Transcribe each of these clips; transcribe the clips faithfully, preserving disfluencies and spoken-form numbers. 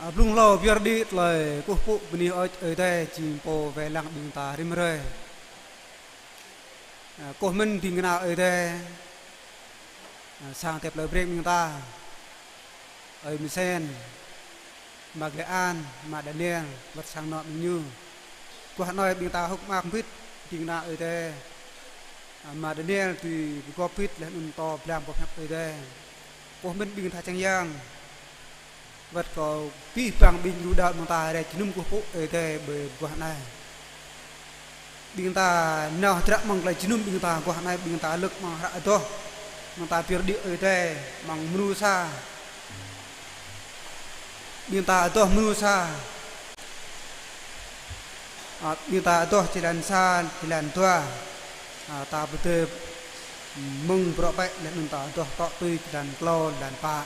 Ơ, blung hlâo pơyơr đĭ tơlơi kơkuh pơpŭ bơni hơơč Ơi Adai jing pô wai lăng ƀing ta rĭm hrơi. Ơ, kơkuh mơ̆n ding kơna Ơi Adai, ơ, sang tep lơ breng ƀing ta, ơi Mơsen, ama Glê An, ama Daniel, wơ̆t sang anŏ ƀing ñu. Guah anai ƀing ta hơ̆k mơak mbĭt ding kơna Ơi Adai, ama Daniel tui pơgop mbĭt laih anŭn pơtô blang boh hiăp Ơi Adai. Kơkuh mơ̆n ƀing tha čang yang. Wơ̆t kơ abih bang ƀing lu đaŏ ƀing ta rai jơnum kơkuh pơpŭ Ơi Adai ƀơi guah anai. Ƀing ta nao hơdră mơ̆ng tơlơi jơnum ƀing ta guah anai, ƀing ta lơ̆k mơ̆ng hră adoh, ƀing ta pơyơr đĭ Ơi Adai mơ̆ng mrô sa. Ƀing ta adoh mrô sa. Ơ, ƀing ta adoh črăn sa, črăn dua. Ơ, ta pơdơi mơ̆ng bruă pĕ laih anŭn ta adoh tŏ tui črăn klâo, črăn pă.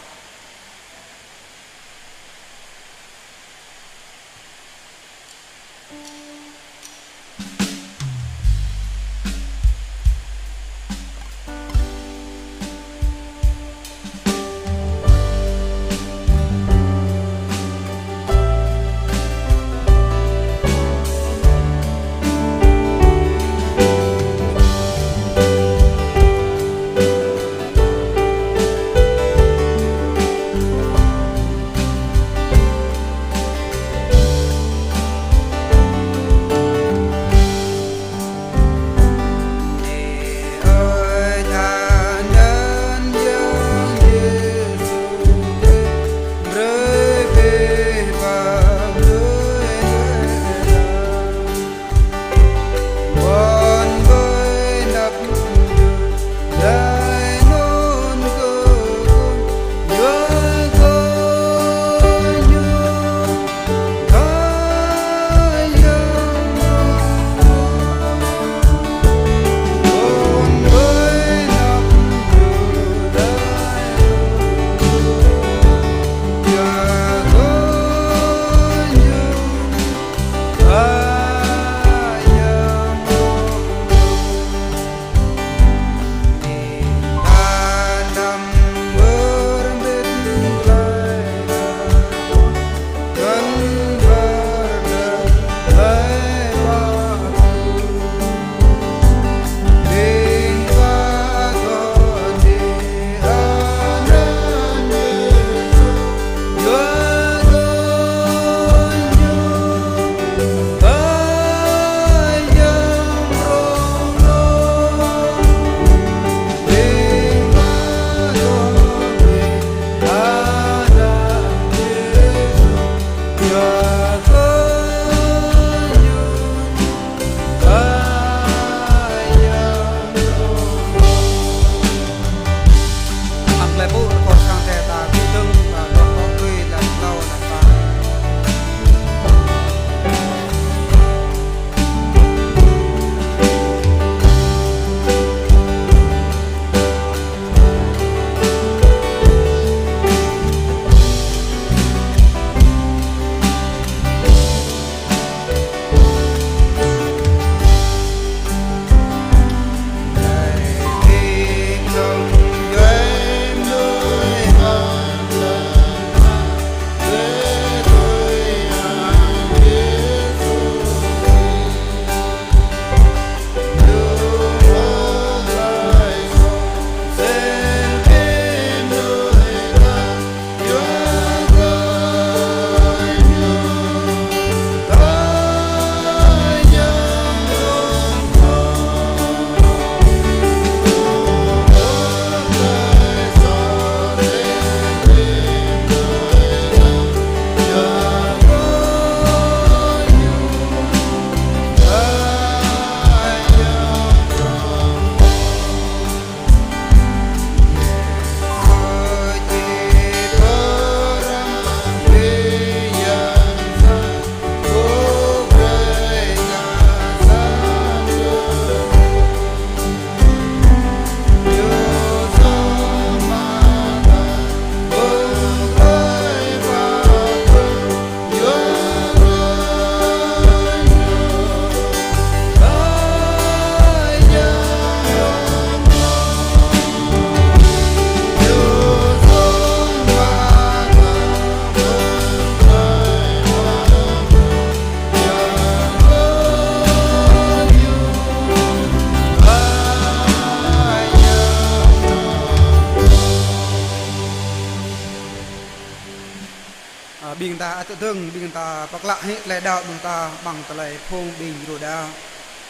Ơ, ƀing ta ăt dơ̆ng, ƀing ta pơklă hĭ tơlơi đaŏ ƀing ta amăng tơlơi phung ƀing gru đaŏ.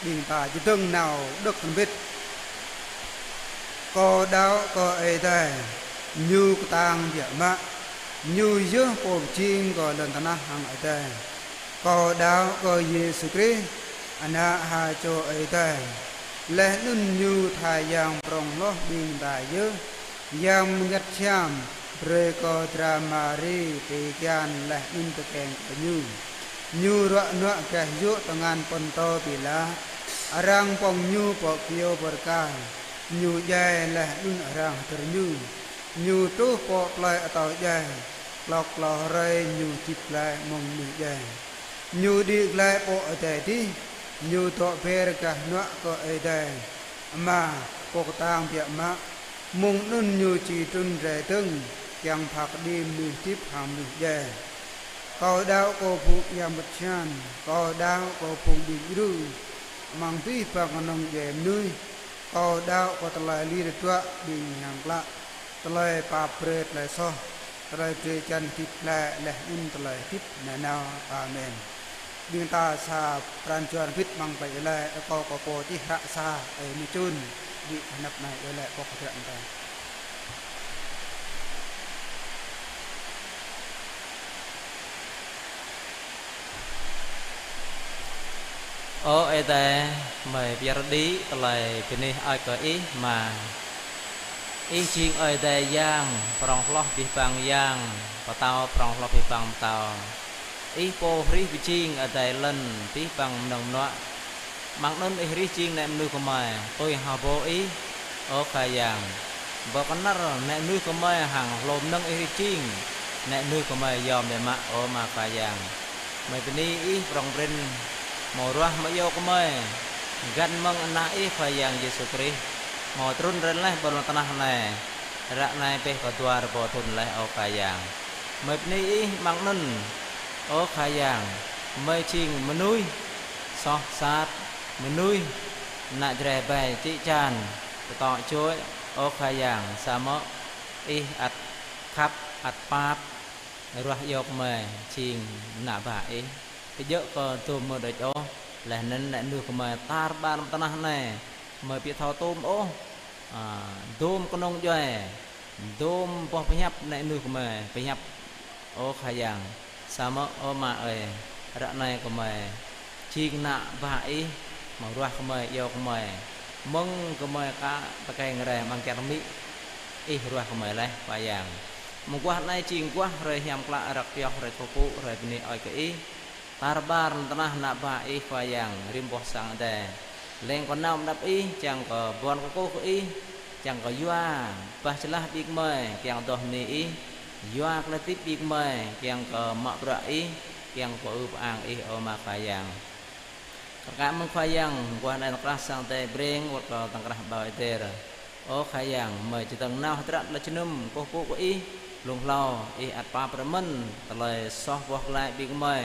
Ƀing ta či dơ̆ng nao đŏk tơlơi bĭt. Kâo đaŏ kơ Ơi Adai, Ñu kơtang biă mă, Ñu yơh Pô pơjing kơ lŏn tơnah hăng adai. Kâo đaŏ kơ Yêsu Krist, Ană ha čô Ơi Adai, laih anŭn Ñu tha yang prŏng hloh ƀing ta yơh, Yang Bơngăt Hiam brơi kơ dra Mari tui kian laih anŭn tơkeng kơ Ñu. Ñu ruă nuă gah yŭ tơngan Pôntô Pilat, arăng pŏng Ñu pơ kyâo bơrkal. Ñu djai laih anŭn arăng hơdơr Ñu. Ñu truh pơ plơi atâo djai, klâo klâo hrơi Ñu hơdip glaĭ mơ̆ng mơnuih djai. Ñu đĭ glaĭ pơ adai adih, Ñu dŏ ber gah hnuă kơ Ơi Adai Ama, Pô kơtang biă mă. Mơ̆ng anŭn Ñu či trŭn rai dơ̆ng, kiăng pha kơđi mơnuih hơdip hăng mơnuih djai. Kâo đaŏ kơ phung Yang Bơngăt Hiam, kâo đaŏ kơ phung ƀing gru, amăng abih bang kơnơ̆ng djuai mơnuih, kâo đaŏ kơ tơlơi lir hơduă ƀing hiam klă, tơlơi pap brơi tơlơi soh, tơlơi drơi jan hơdip glaĭ laih anŭn tơlơi hơdip nanao. Amen. Ƀing ta sa pran jua bĭt amăng tơlơi iâu laĭ, rơkâo kơ pô čih hră sa, ơi Mơčun, ƀĭ hơnăp anai iâu laĭ pŏk hơdră ƀing ta. Ơ Ơi Adai, gơmơi pơyơr đĭ tơlơi bơni hơơč kơ Ih mơ̆n. Ih jing Ơi Adai Yang, prŏng hloh abih bang yang, pơtao prŏng hloh abih bang pơtao. Ih Pô hrih pơjing adai lŏn, abih bang mơnơ̆ng mơnuă. Mơ̆ng anŭn Ih hrih jing nai mơnuih gơmơi, tui hơbô Ih, ơ Khua Yang. Pơkơnăl nai mơnuih gơmơi hăng hlô mơnơ̆ng Ih hrih jing nai mơnuih gơmơi yom biă mă, ơ Ama Khua Yang. Gơmơi bơni Ih prŏng prin, hmâo ruah hmâo iâu gơmơi, găn mơ̆ng Ană Ih Khua Yang Yêsu Krist, hmâo trŭn rai laih pơ lŏn tơnah anai, ră anai pĕ kơ dua rơbâo thŭn laih, ơ Khua Yang. Gơmơi bơni Ih mơ̆ng anŭn, ơ Khua Yang, gơmơi jing mơnuih soh sat, mơnuih ană Jrai ƀai čĭ čan, pơtô čuĕ, ơ Khua Yang, samơ̆ Ih ăt khăp, ăt pap, ruah iâu gơmơi jing ană bă Ih. Kơjăp kơ dôm mơ̆ đôč ôh, laih anŭn nai mơnuih gơmơi tar ƀar lŏn tơnah anai, gơmơi ƀu thâo tôm ôh, a, dôm kơnung djuai, dôm boh pơhiăp nai mơnuih gơmơi pơhiăp, ơ Khua Yang. Samơ̆ ơ Ama ơi, ră anai gơmơi jing ană bă Ih, hmâo ruah gơmơi, iâu gơmơi, mơ̆ng gơmơi aka tơkeng rai amăng kiăng rơmĭ, Ih ruah gơmơi laih, Khua Yang. Mơguah anai jing mơguah hrơi hiam klă răk pioh, hrơi kơkuh pơpŭ, hrơi bơni hơơč kơ Ih. Tar ƀar lŏn tơnah ană bă Ih Khua Yang, rĭm boh sang adai. Leng kơ nao pơđăp Ih, čang kơ ƀuăn kơkuh kơ Ih, čang kơ yua bah jơlah ƀing gơmơi, kiăng adoh bơni Ih, yua tơlơi hơdip ƀing gơmơi, kiăng kơ mă bruă Ih, kiăng pơư pơang Ih, ơ Ama Khua Yang. Kar kaĭ mơ̆ng Khua Yang, mơguah anai tơkrah sang adai Breng, wơ̆t kơ tơkrah ƀâo Êđêr. Ơ Khua Yang, gơmơi či dơ̆ng nao hơdră tơlơi jơnum kơkuh pơpŭ kơ Ih, blung hlâo Ih ăt pap brơi mơ̆n tơlơi soh boh glaĭ ƀing gơmơi,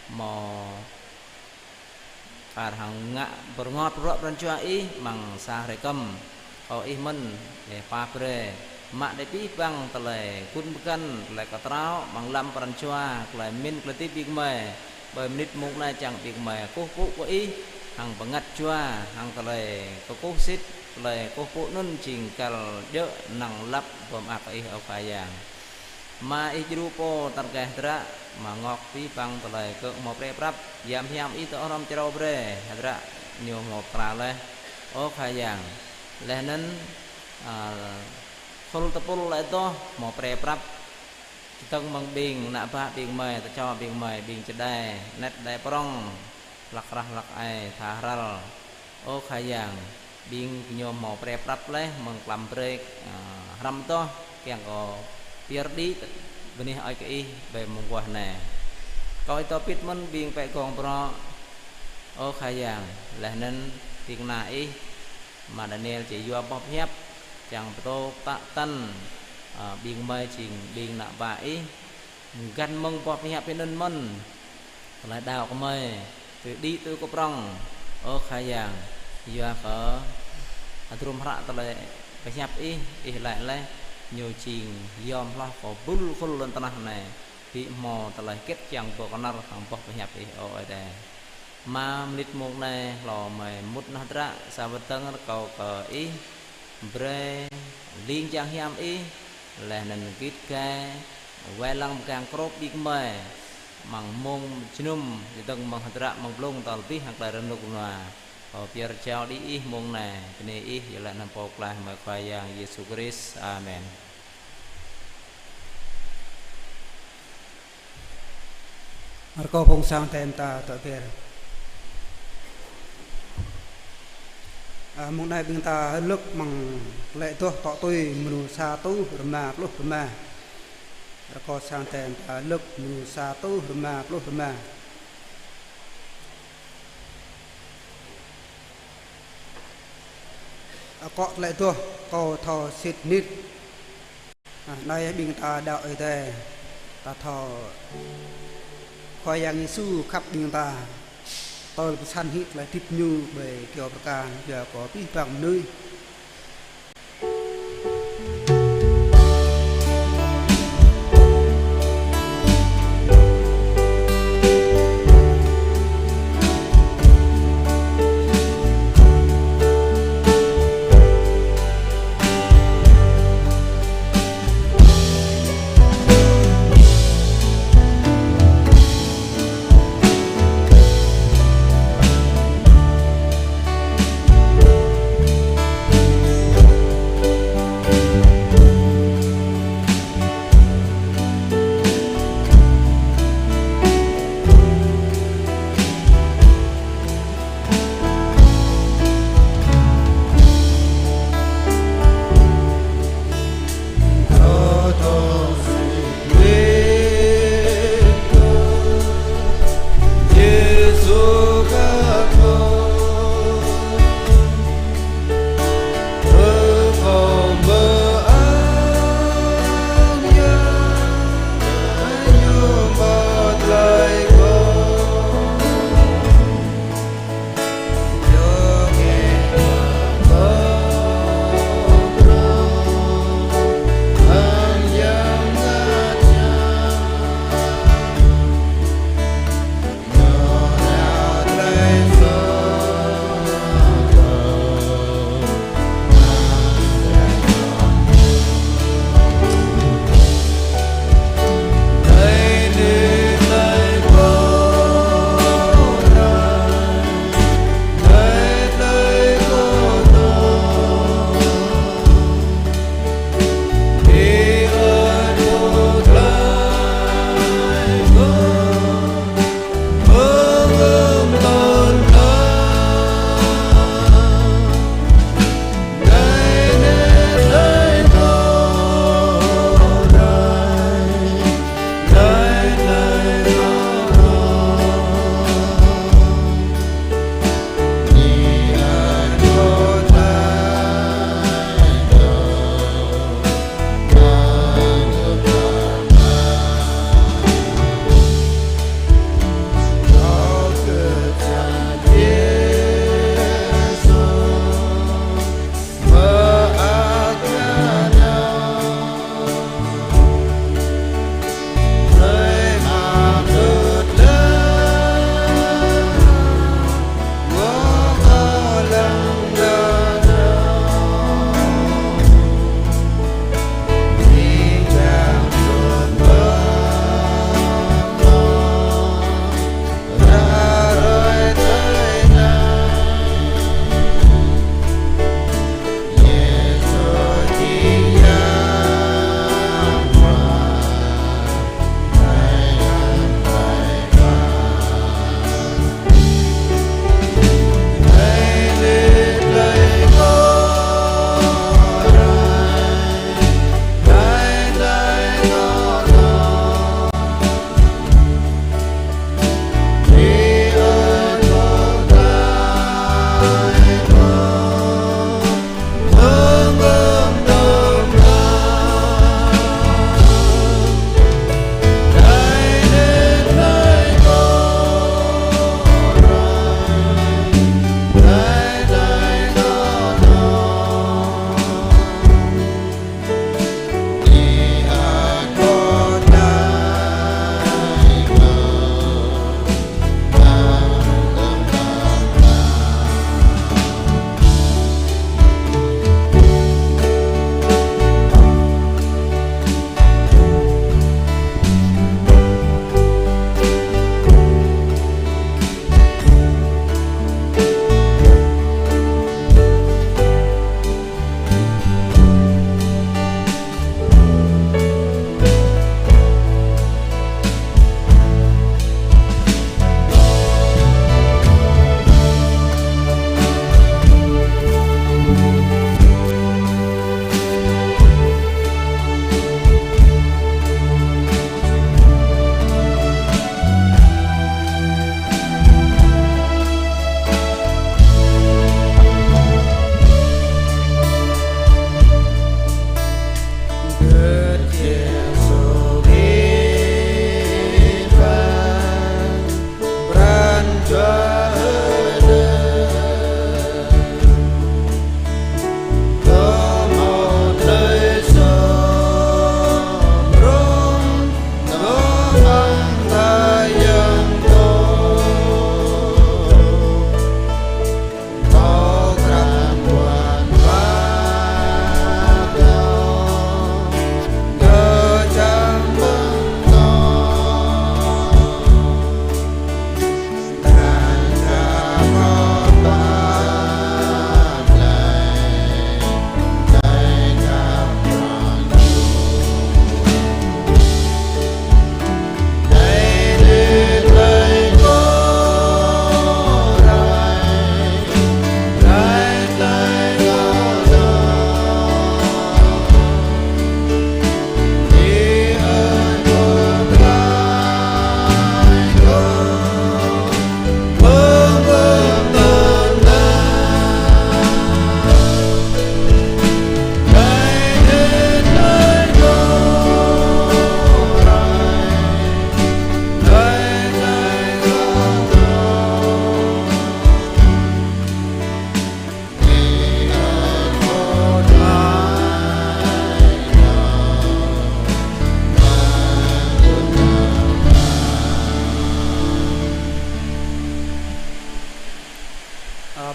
hmâo kar hăng ngă bơrơngot bruă pran jua Ih amăng sa hrơi kơm. Kâo Ih mơ̆n, Ih pap brơi, mă đĭ abih bang tơlơi gun pơgăn, tơlơi kơtrâo amăng lăm pran jua, tơlơi pơmĭn, tơlơi hơdip ƀing gơmơi. Ƀơi mơnit mông anai čang ƀing gơmơi kơkuh pơpŭ kơ Ih, hăng bơngăt jua, hăng tơlơi kơkuh sĭt, tơlơi kơkuh pơpŭ anŭn jing găl djơ̆ năng lăp pơmơak kơ Ih, ơ Khua Yang. Ama Ih djru pô tơngan kơ hơdră, Ama ngŏk abih bang tơlơi kơ hmâo pre prăp, yăm hiam Ih dŏ hrŏm črâo brơi, hơdră ñu hmâo pơkra laih, ơ Khua Yang. Laih anŭn, a, khul tơpul laih dŏ hmâo pre prăp, či dơ̆ng mơ̆ng ƀing ană bă ƀing gơmơi, tơčô ƀing gơmơi, ƀing čơđai, anet đai prŏng, hlăk rah hlăk ai, tha hrăl. Ơ Khua Yang, ƀing gơñu hmâo pre prăp laih mơ̆ng klăm brơi, a, hrăm dŏ, kiăng kơ pơyơr đĭ bơni hơơč kơ Ih ƀơi mơguah anai. Kâo Ih dŏ pĭt mơ̆n ƀing pĕ gong bruă, ơ Khua Yang, laih anŭn ƀing ană Ih, Ama Daniel či yua boh pơhiăp, čang pơtô pơtă tăn, a, ƀing gơmơi jing ƀing ană bă Ih, găn mơ̆ng boh pơhiăp anŭn mơ̆n, tơlơi đaŏ gơmơi tui đĭ tui kơ prŏng, ơ Khua Yang, yua kơ hơdrôm hră tơlơi pơhiăp Ih, Ih laĭ laih, ñu jing yom hloh kơ bul khul lŏn tơnah anai. Ƀu hmâo tơlơi hơget kiăng pơkơnăl hăng boh pơhiăp Ih, ơ Ơi Adai. Mă mơnit mông anai, hlâo mơi mŭt nao hơdră, sa wơ̆t dơ̆ng rơkâo kơ Ih brơi ling jang hiam Ih, laih anŭn git gai, wai lăng mơgang krŏp ƀing gơmơi, amăng mông jơnum, čơdơ̆ng mơ̆ng hơdră mơ̆ng blung tơl abih hăng tơlơi rơnŭk rơnua. Kâo pơyơr jao đĭ Ih mông anai, bơni Ih, yua laih anŭn Pô Pơklaih mơi Khua Yang Yêsu Krist. Amen. Rơkâo phung sang Adai ta tŏ pơyơr. Ơ, mông anai ƀing ta hơlơ̆k amăng tơlơi adoh tŏ tui mrô sa rơtuh rơma pluh rơma. Rơkâo sang Adai ta hơlơ̆k mrô sa rơtuh rơma pluh rơma. Akŏ tơlơi adoh kâo thâo sĭt nik. Anai ƀing ta đaŏ Ơi Adai, ta thâo Khua Yang Yêsu khăp ƀing ta, tơl pơsăn hĭ tơlơi hơdip Ñu ƀơi kơyâo bơrkang, yua kơ abih bang mơnuih.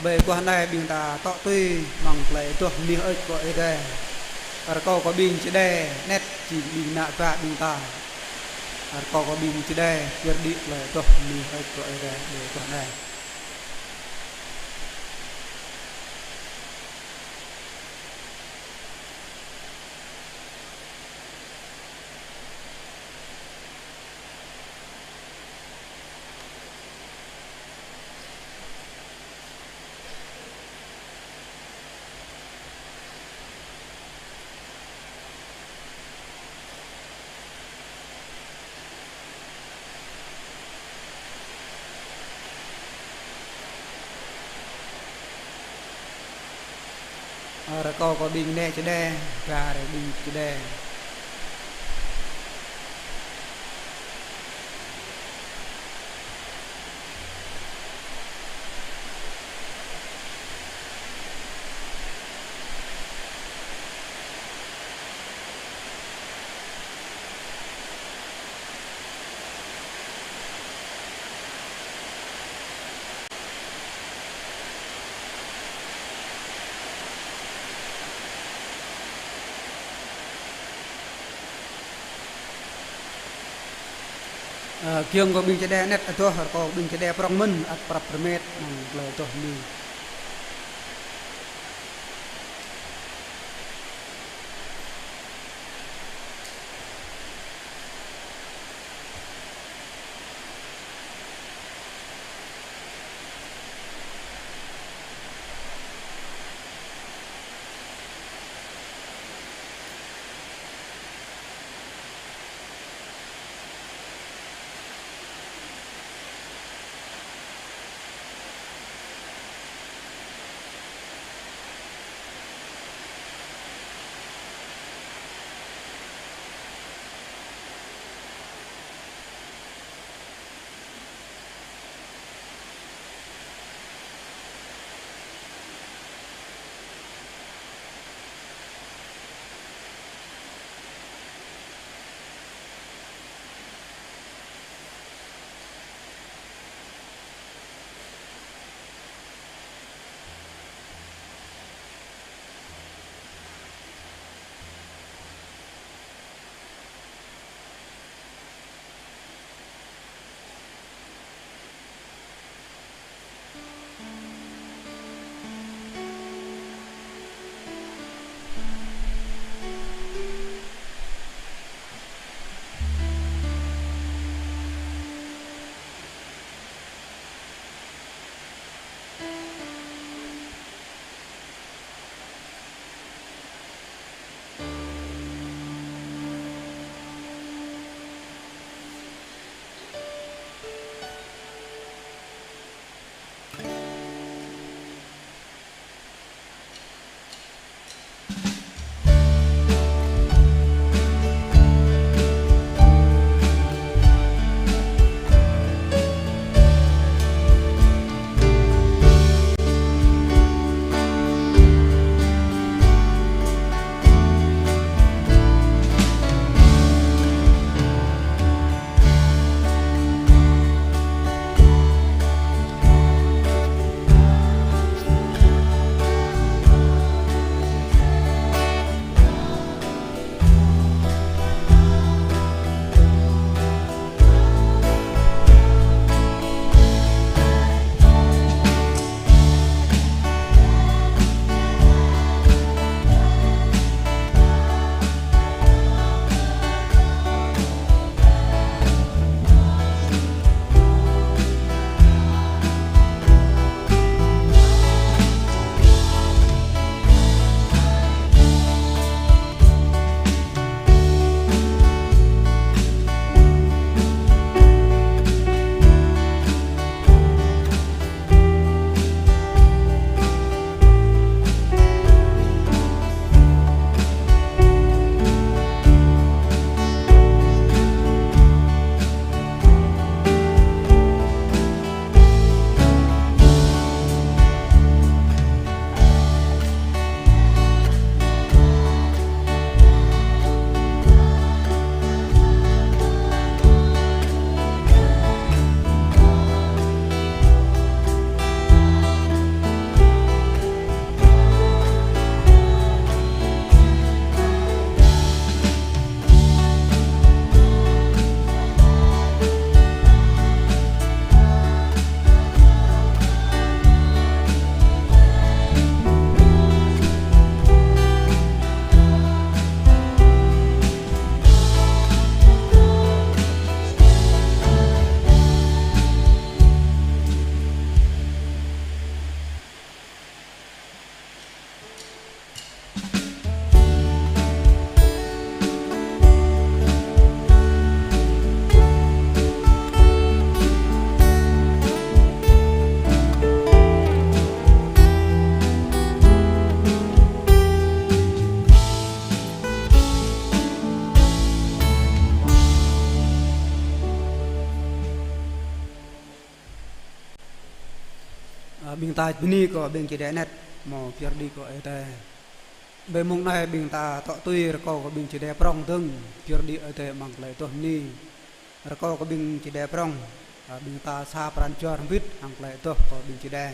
Tơlơi aguah anai ƀing ta tŏ tui mơ̆ng tơlơi adoh mơnuih hơơč kơ Ơi Adai. Rơkâo kơ ƀing čơđai anet jing ƀing ană bă ƀing ta. Rơkâo kơ ƀing čơđai kiăng đĭ tơlơi adoh mơnuih hơơč kơ Ơi Adai tơlơi aguah anai. Ơ, rơkâo kơ ƀing anai čơđai, ba rơkâo ƀing čơđai. Ơ, kiăng kơ ƀing čơđai anet adoh, rơkâo ƀing čơđai prŏng mơ̆n, ăt prăp rơmet, mơ̆ng tơlơi adoh mơnuih. Ƀing ta bơni kơ ƀing čơđai anet, hmâo pơyơr đĭ kơ Ơi Adai. Ƀơi mông anai ƀing ta tŏ tui rơkâo kơ ƀing čơđai prŏng dơ̆ng, pơyơr đĭ Ơi Adai amăng tơlơi adoh bơni. Rơkâo kơ ƀing čơđai prŏng, ƀing ta sa pran jua hrŏm hơbĭt hăng tơlơi adoh kơ ƀing čơđai.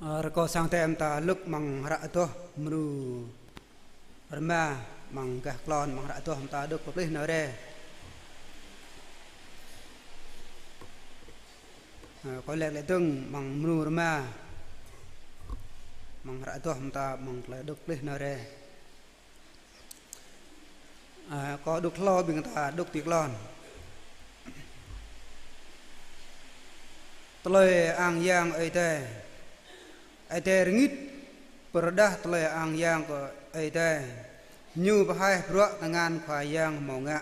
Ơ, rơkâo sang tơm ta lŭk amăng hră adoh mrô rơma amăng gah klon amăng hră adoh ta dŏ pơplih nao rai. Ơ, kâo laĭ glaĭ dơ̆ng amăng mrô rơma, amăng hră adoh mơta amăng tơlơi đŏk klih nao rai. Ơ, kâo đŏk hlâo ƀing ta đŏk ti klon. Tơlơi ang yang Ơi Adai. Ơi Adai rơngit pơrơđah tơlơi ang yang kơ Ơi Adai. Ñu pơhaih bruă tơngan Khua Yang hmâo ngă.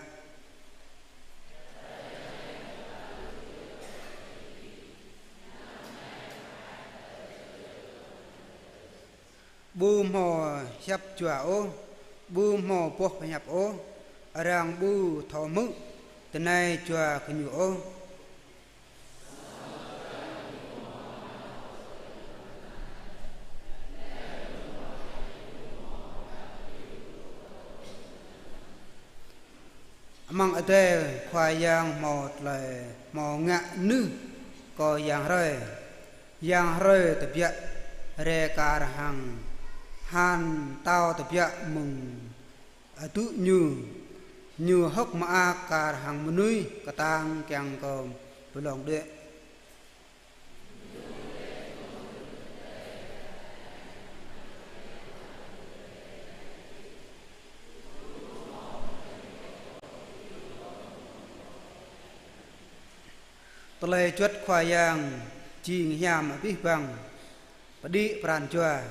Ƀu hmâo hiăp jua ôh, ƀu hmâo boh pơhiăp ôh, arăng ƀu thâo hmư̆ tơnai jua gơñu ôh. Amăng adai Khua Yang hmâo tơlơi hmâo ngă nưh kơ yang hrơi. Yang hrơi tơbiă rai kar hăng han tao tơbiă mơ̆ng adŭ ñu. Ñu hơ̆k mơak kar hăng mơnuih kơtang kiăng kơ pơlông đuaĭ. Tơlơi juăt Khua Yang jing hiam abih bang, pơđĭ pran jua.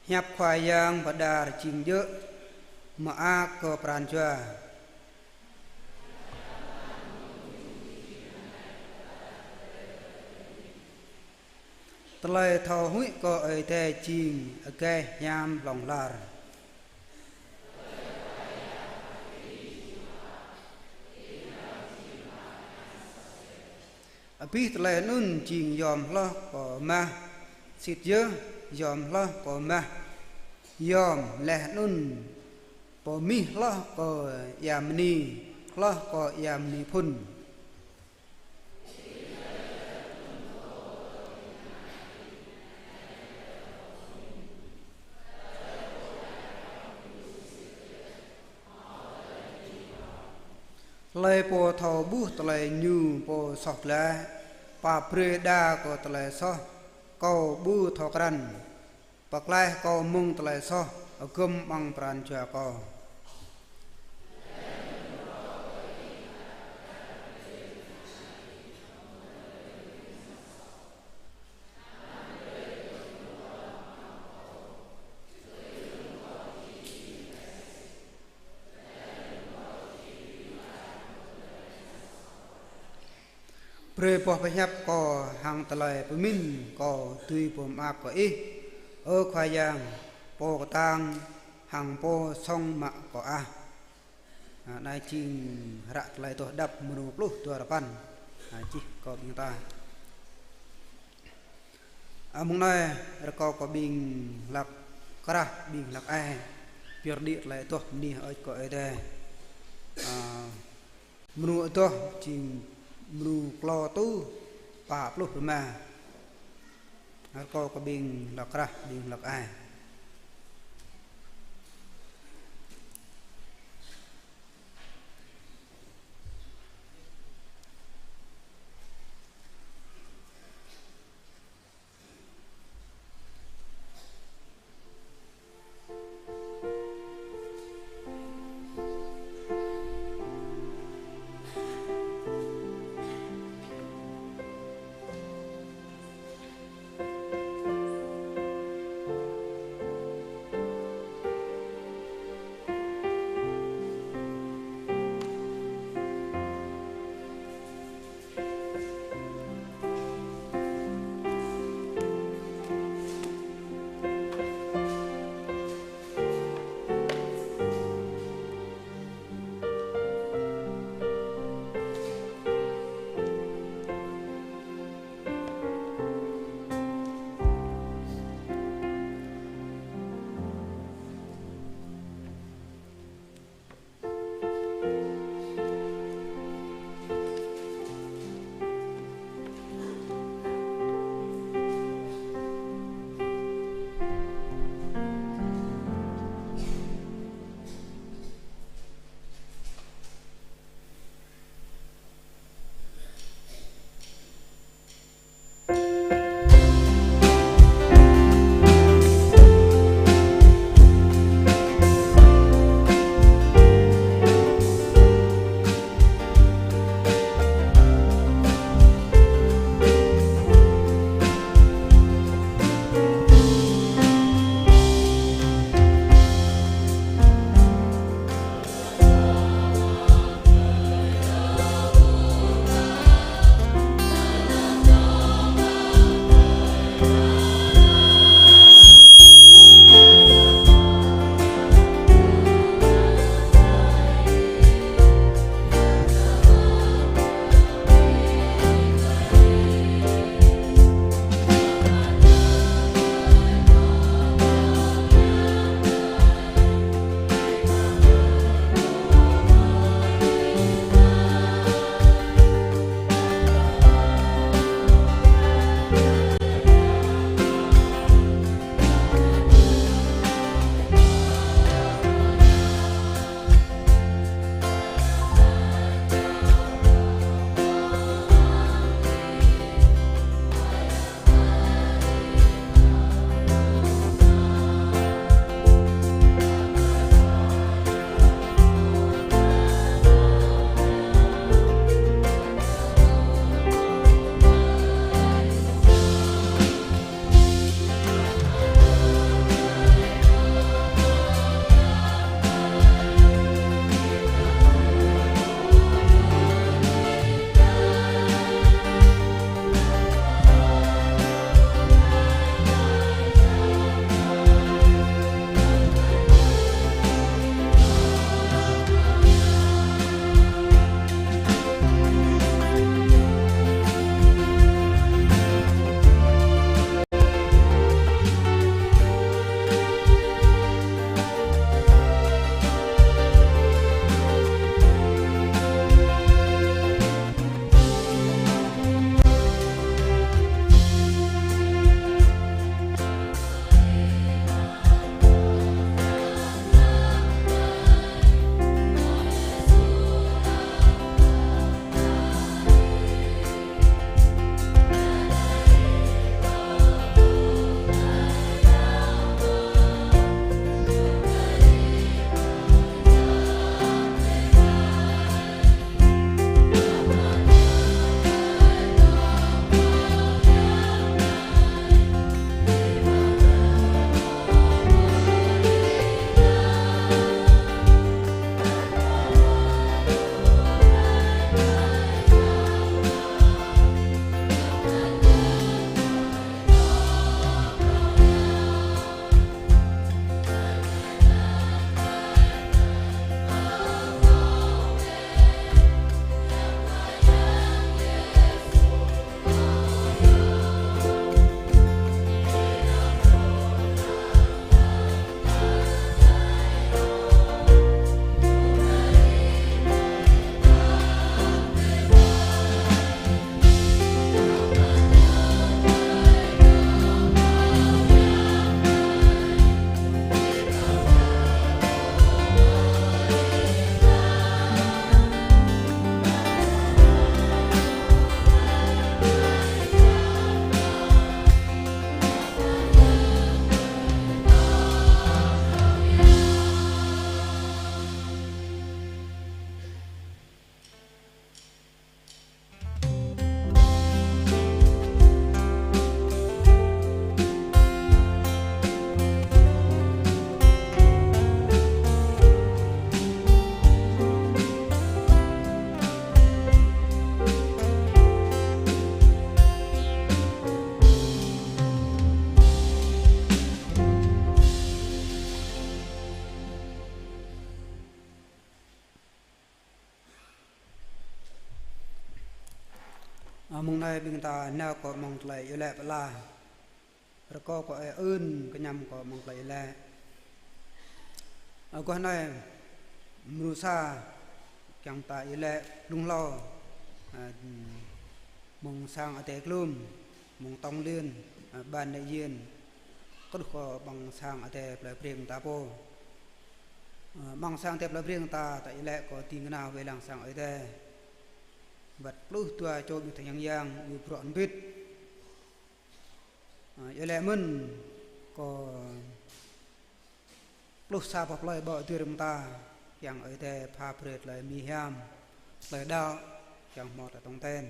Hiăp Khua Yang pơđar jing djơ̆, mơak kơ pran jua. Tơlơi thâo huĭ kơ Ơi Adai jing agaih hiam hlŏng lar. Abih tơlơi anŭn jing yom hloh kơ mah, sĭt yơh yom hloh kơ mah. Yom laih anŭn pơmih hloh kơ ia mơni, hloh kơ ia mơni phŭn. Hlơi pô thâo ƀuh tơlơi ñu pô soh glaĭ, pap brơi đa kơ tơlơi soh, kâo ƀu thâo krăn. Pơklaih kâo mơ̆ng tơlơi soh, hơgŏm amăng pran jua kâo. Brơi boh pơhiăp kâo hăng tơlơi pơmĭn kâo dưi pơmơak kơ Ih, ơ Khua Yang, Pô kơtang hăng Pô sŏng mă kâo ah. Anai jing hră tơlơi adoh đăp mrô pluh duarơpăn. Anai čih kơ ƀing ta. Ơ, mơ̆ng anai rơkâo kơ ƀing hlăk krah, ƀing hlăk ai, pơyơr đĭ tơlơi adoh bơni hơơč kơ Ơi Adai. Ơ, mrô adoh jing mrô klâo rơtuh pă pluh rơma. Rơkâo kơ ƀing hlăk krah, ƀing hlăk ai. Mông anai ƀing ta nao kơ mông tơlơi iâu laĭ pơala. Rơkâo kơ ơi ơn kơñăm kơ mông tơlơi iâu laĭ. Aguah anai mrô sa kiăng ta iâu laĭ blung hlâo, a, mơ̆ng sang Adai Klum, mơ̆ng tổng liên, a, ban đại diện, kơđuh kơ ƀăng sang Adai plơi Breng ta pô. A, ƀăng sang Adai plơi Breng ta, ta iâu laĭ kơ ding kơna wai lăng sang Adai. Wăt pluh dua čô ƀing tơñang yang, yu bruă hơbĭt. A, iâu laĭ mơ̆n kơ pluh sa boh plơi ƀơi dêh rơ̆ng ta, kiăng Ơi Adai pha brơi tơlơi mơhiam, tơlơi đaŏ, kiăng hmâo tơlơi tong ten.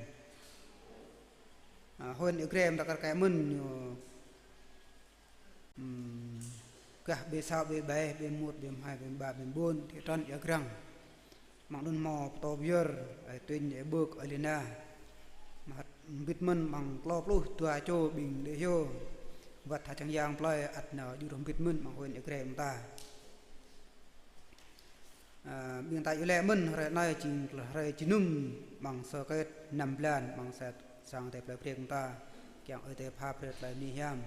A, huyện Ia Grai ta kar kaĭ mơ̆n ñu, ừm, gah B sáu, B bảy, B một, B hai, B ba, B bốn, thị trấn Ia Grăng. Mơ̆ng anŭn hmâo pơtô pơyơr, ơi Tuñ, ơi Bơk, ơi Lina. Mơ̆ hơbĭt mơ̆n ƀăng klâo pluh dua čô ƀing đe hyu. Wăt hơjăn yang plơi ăt nao djru hơbĭt mơ̆n ƀăng huyện Ia Grai mơta. A, ƀing ta iâu laĭ mơ̆n hrơi anai jing hrơi jơnum ƀăng sơ kết năm blan ƀăng sa-, sang Adai plơi Breng ta, kiăng Ơi Adai pha brơi tơlơi mơhiam.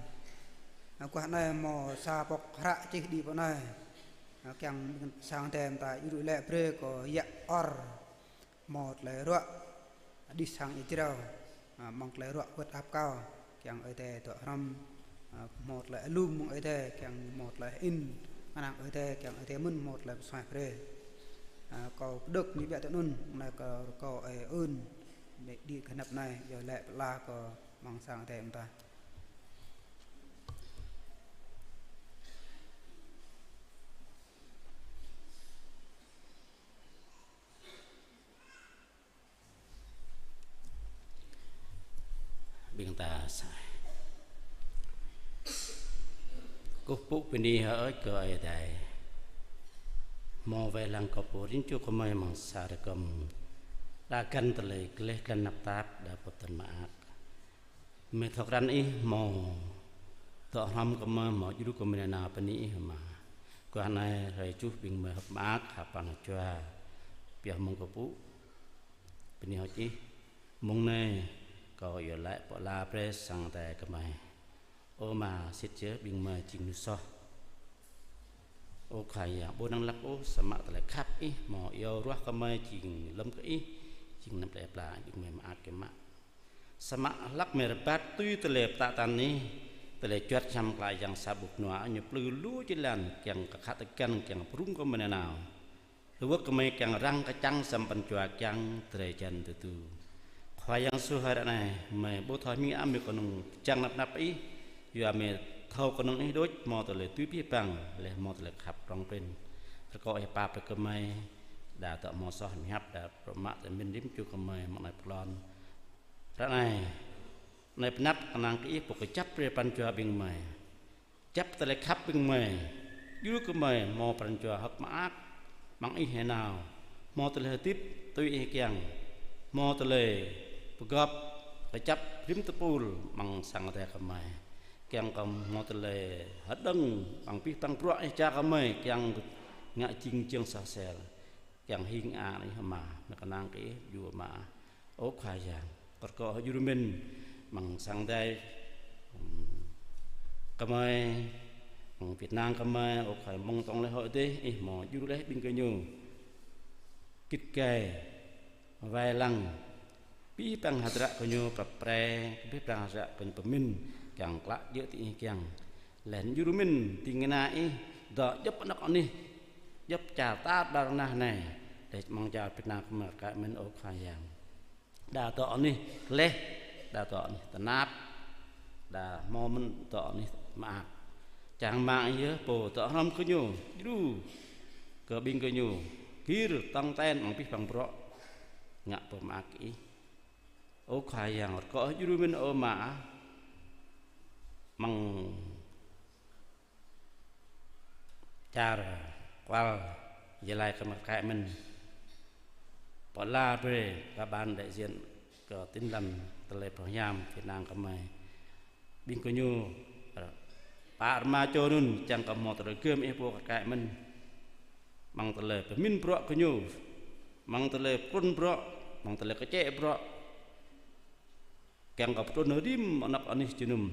A, aguah anai hmâo sa pŏk hră čih đĭ pơ anai. A, kiăng sang Adai ta iâu laĭ brơi kơ yă or hmâo tơlơi ruă đih sang ia jrao, a, mơ̆ng tơlơi ruă wơ̆t ăp kâo, kiăng Ơi Adai dŏ hrŏm, a, hmâo tơlơi alum mơ̆ng Ơi Adai, kiăng hmâo tơlơi hơĭn, kơnang Ơi Adai, kiăng Ơi Adai mơ̆n hmâo tơlơi pơsuaih brơi. A, kâo pơđŏk ñu ƀiă tui anŭn, anai kâo rơkâo ơi ơn, đĭ, đĭ kơ anăp anai, iâu laĭ pơala kơ mơ̆ng sang Adai mơta. Ƀing ta sa-, kơkuh pơpŭ bơni hơơč kơ Ơi Adai. Hmâo wai lăng kơ pô rin čô gơmơi amăng sa rơkơm đa găn tơlơi gleh glan tơnap tap, đa pơtăn mơak. Gơmơi thâo krăn Ih hmâo dŏ hrŏm gơmơi, hmâo djru gơmơi nanao bơni Ih Ama. Aguah anai hrơi tơjuh ƀing gơmơi hơ̆k mơak, hơpăn hơjua, pioh mơ̆ng kơkuh pơpŭ bơni hơơč Ih. Mông anai kâo iâu laĭ pơala brơi sang Adai gơmơi. Ơ Ama, sĭt yơh ƀing gơmơi jing mơnuih soh. Ơ Khua Yang, ƀu năng lăp ôh, samơ̆ tơlơi khăp Ih hmâo iâu ruah gơmơi jing lơ̆m kơ Ih, jing anăp tơlơi pơala, ƀing gơmơi mơak kơ mă. Samơ̆ hlăk gơmơi rơbat tui tơlơi pơtă tăn Ih, tơlơi juăt hiam klă yang sa ƀŭk nua ñu plư lu jơlan kiăng kơ khăt tơgăn kiăng pơrŭng gơmơi nanao. Lu wơ̆k gơmơi kiăng răng kơčăng samơ̆ pran jua kiăng drơi jăn tơdu. Khua Yang Yêsu, hrơi anai gơmơi ƀu thâo hming ôh mơ̆ng kơnung kơjang năp năp Ih, yua gơmơi thâo kơnung Ih đôč, hmâo tơlơi tui abih bang, laih hmâo tơlơi khăp prŏng prin. Rơkâo Ih pap brơi kơ gơmơi, đa dŏ hmâo soh hiăp, đa bruă mă tơmin rĭm čô gơmơi mơ̆ng anai pơklŏn. Hrơi anai, anai pơanăp kơnang kơ Ih pô kơjăp brơi pran jua ƀing gơmơi. Kơjăp tơlơi khăp ƀing gơmơi, djru gơmơi hmâo pran jua hơ̆k mơak, mơ̆ng Ih nanao, hmâo tơlơi hơdip tui Ih kiăng, hmâo tơlơi pơgop, kơjăp rĭm tơpul mơ̆ng sang Adai gơmơi. Kiăng kơ hmâo tơlơi hơđơ̆ng, mơ̆ng abih bang bruă Ih čar gơmơi, kiăng ngă jing jơ̆ng soh sel. Kiăng hing ang Ih Ama, mơ̆ kơnang kơ Ih djru Ama. Ơ Khua Yang, kơ rơkâo hơjrŭ mơ̆n, mơ̆ng sang Adai, ưm, gơmơi, mơ̆ng Việt Nam gơmơi, ơ Khua Yang, mơ̆ng tŏng lĕ hŏ dêh, Ih hmâo djru laih ƀing gơñu. Git gai, wai lăng, abih bang hơdră gơñu prăp pre, abih bang hơdră gơñu pơmĭn, kiăng klă djơ̆ tui Ih kiăng. Laih anŭn djru mơ̆n, ding kơna Ih, dŏ djŏp anŏ anih, djŏp čar tar ƀar rơnah anai, laih mơ̆ng čar Việt Nam gơmơi kar kaĭ mơ̆n ơ Khua Yang. Đa dŏ anih gleh, đa dŏ anih tơnap, đa hmâo mơ̆n dŏ anih mơak. Čang rơmang Ih yơh pô dŏ hrŏm gơñu, djru kơ ƀing gơñu, gir tong ten mơ̆ng abih bang bruă, ngă pơmơak Ih. Ơ Khua Yang, rơkâo djru mơ̆n ơ Ama, mơ̆ng čar kual Gia Lai gơmơi kar kaĭ mơ̆n. Pơala brơi kơ ban đại diện kơ tin lành tơlơi pơhiam Việt Nam gơmơi. Ƀing gơñu, pă rơma čô anŭn čang kơ hmâo tơlơi gơm Ih pô kar kaĭ mơ̆n. Mơ̆ng tơlơi pơmĭn bruă gơñu, mơ̆ng tơlơi pơtrŭn bruă, mơ̆ng tơlơi kơčĕ bruă. kiăng kơ pơtrŭn rĭm anŏ anih jơnum.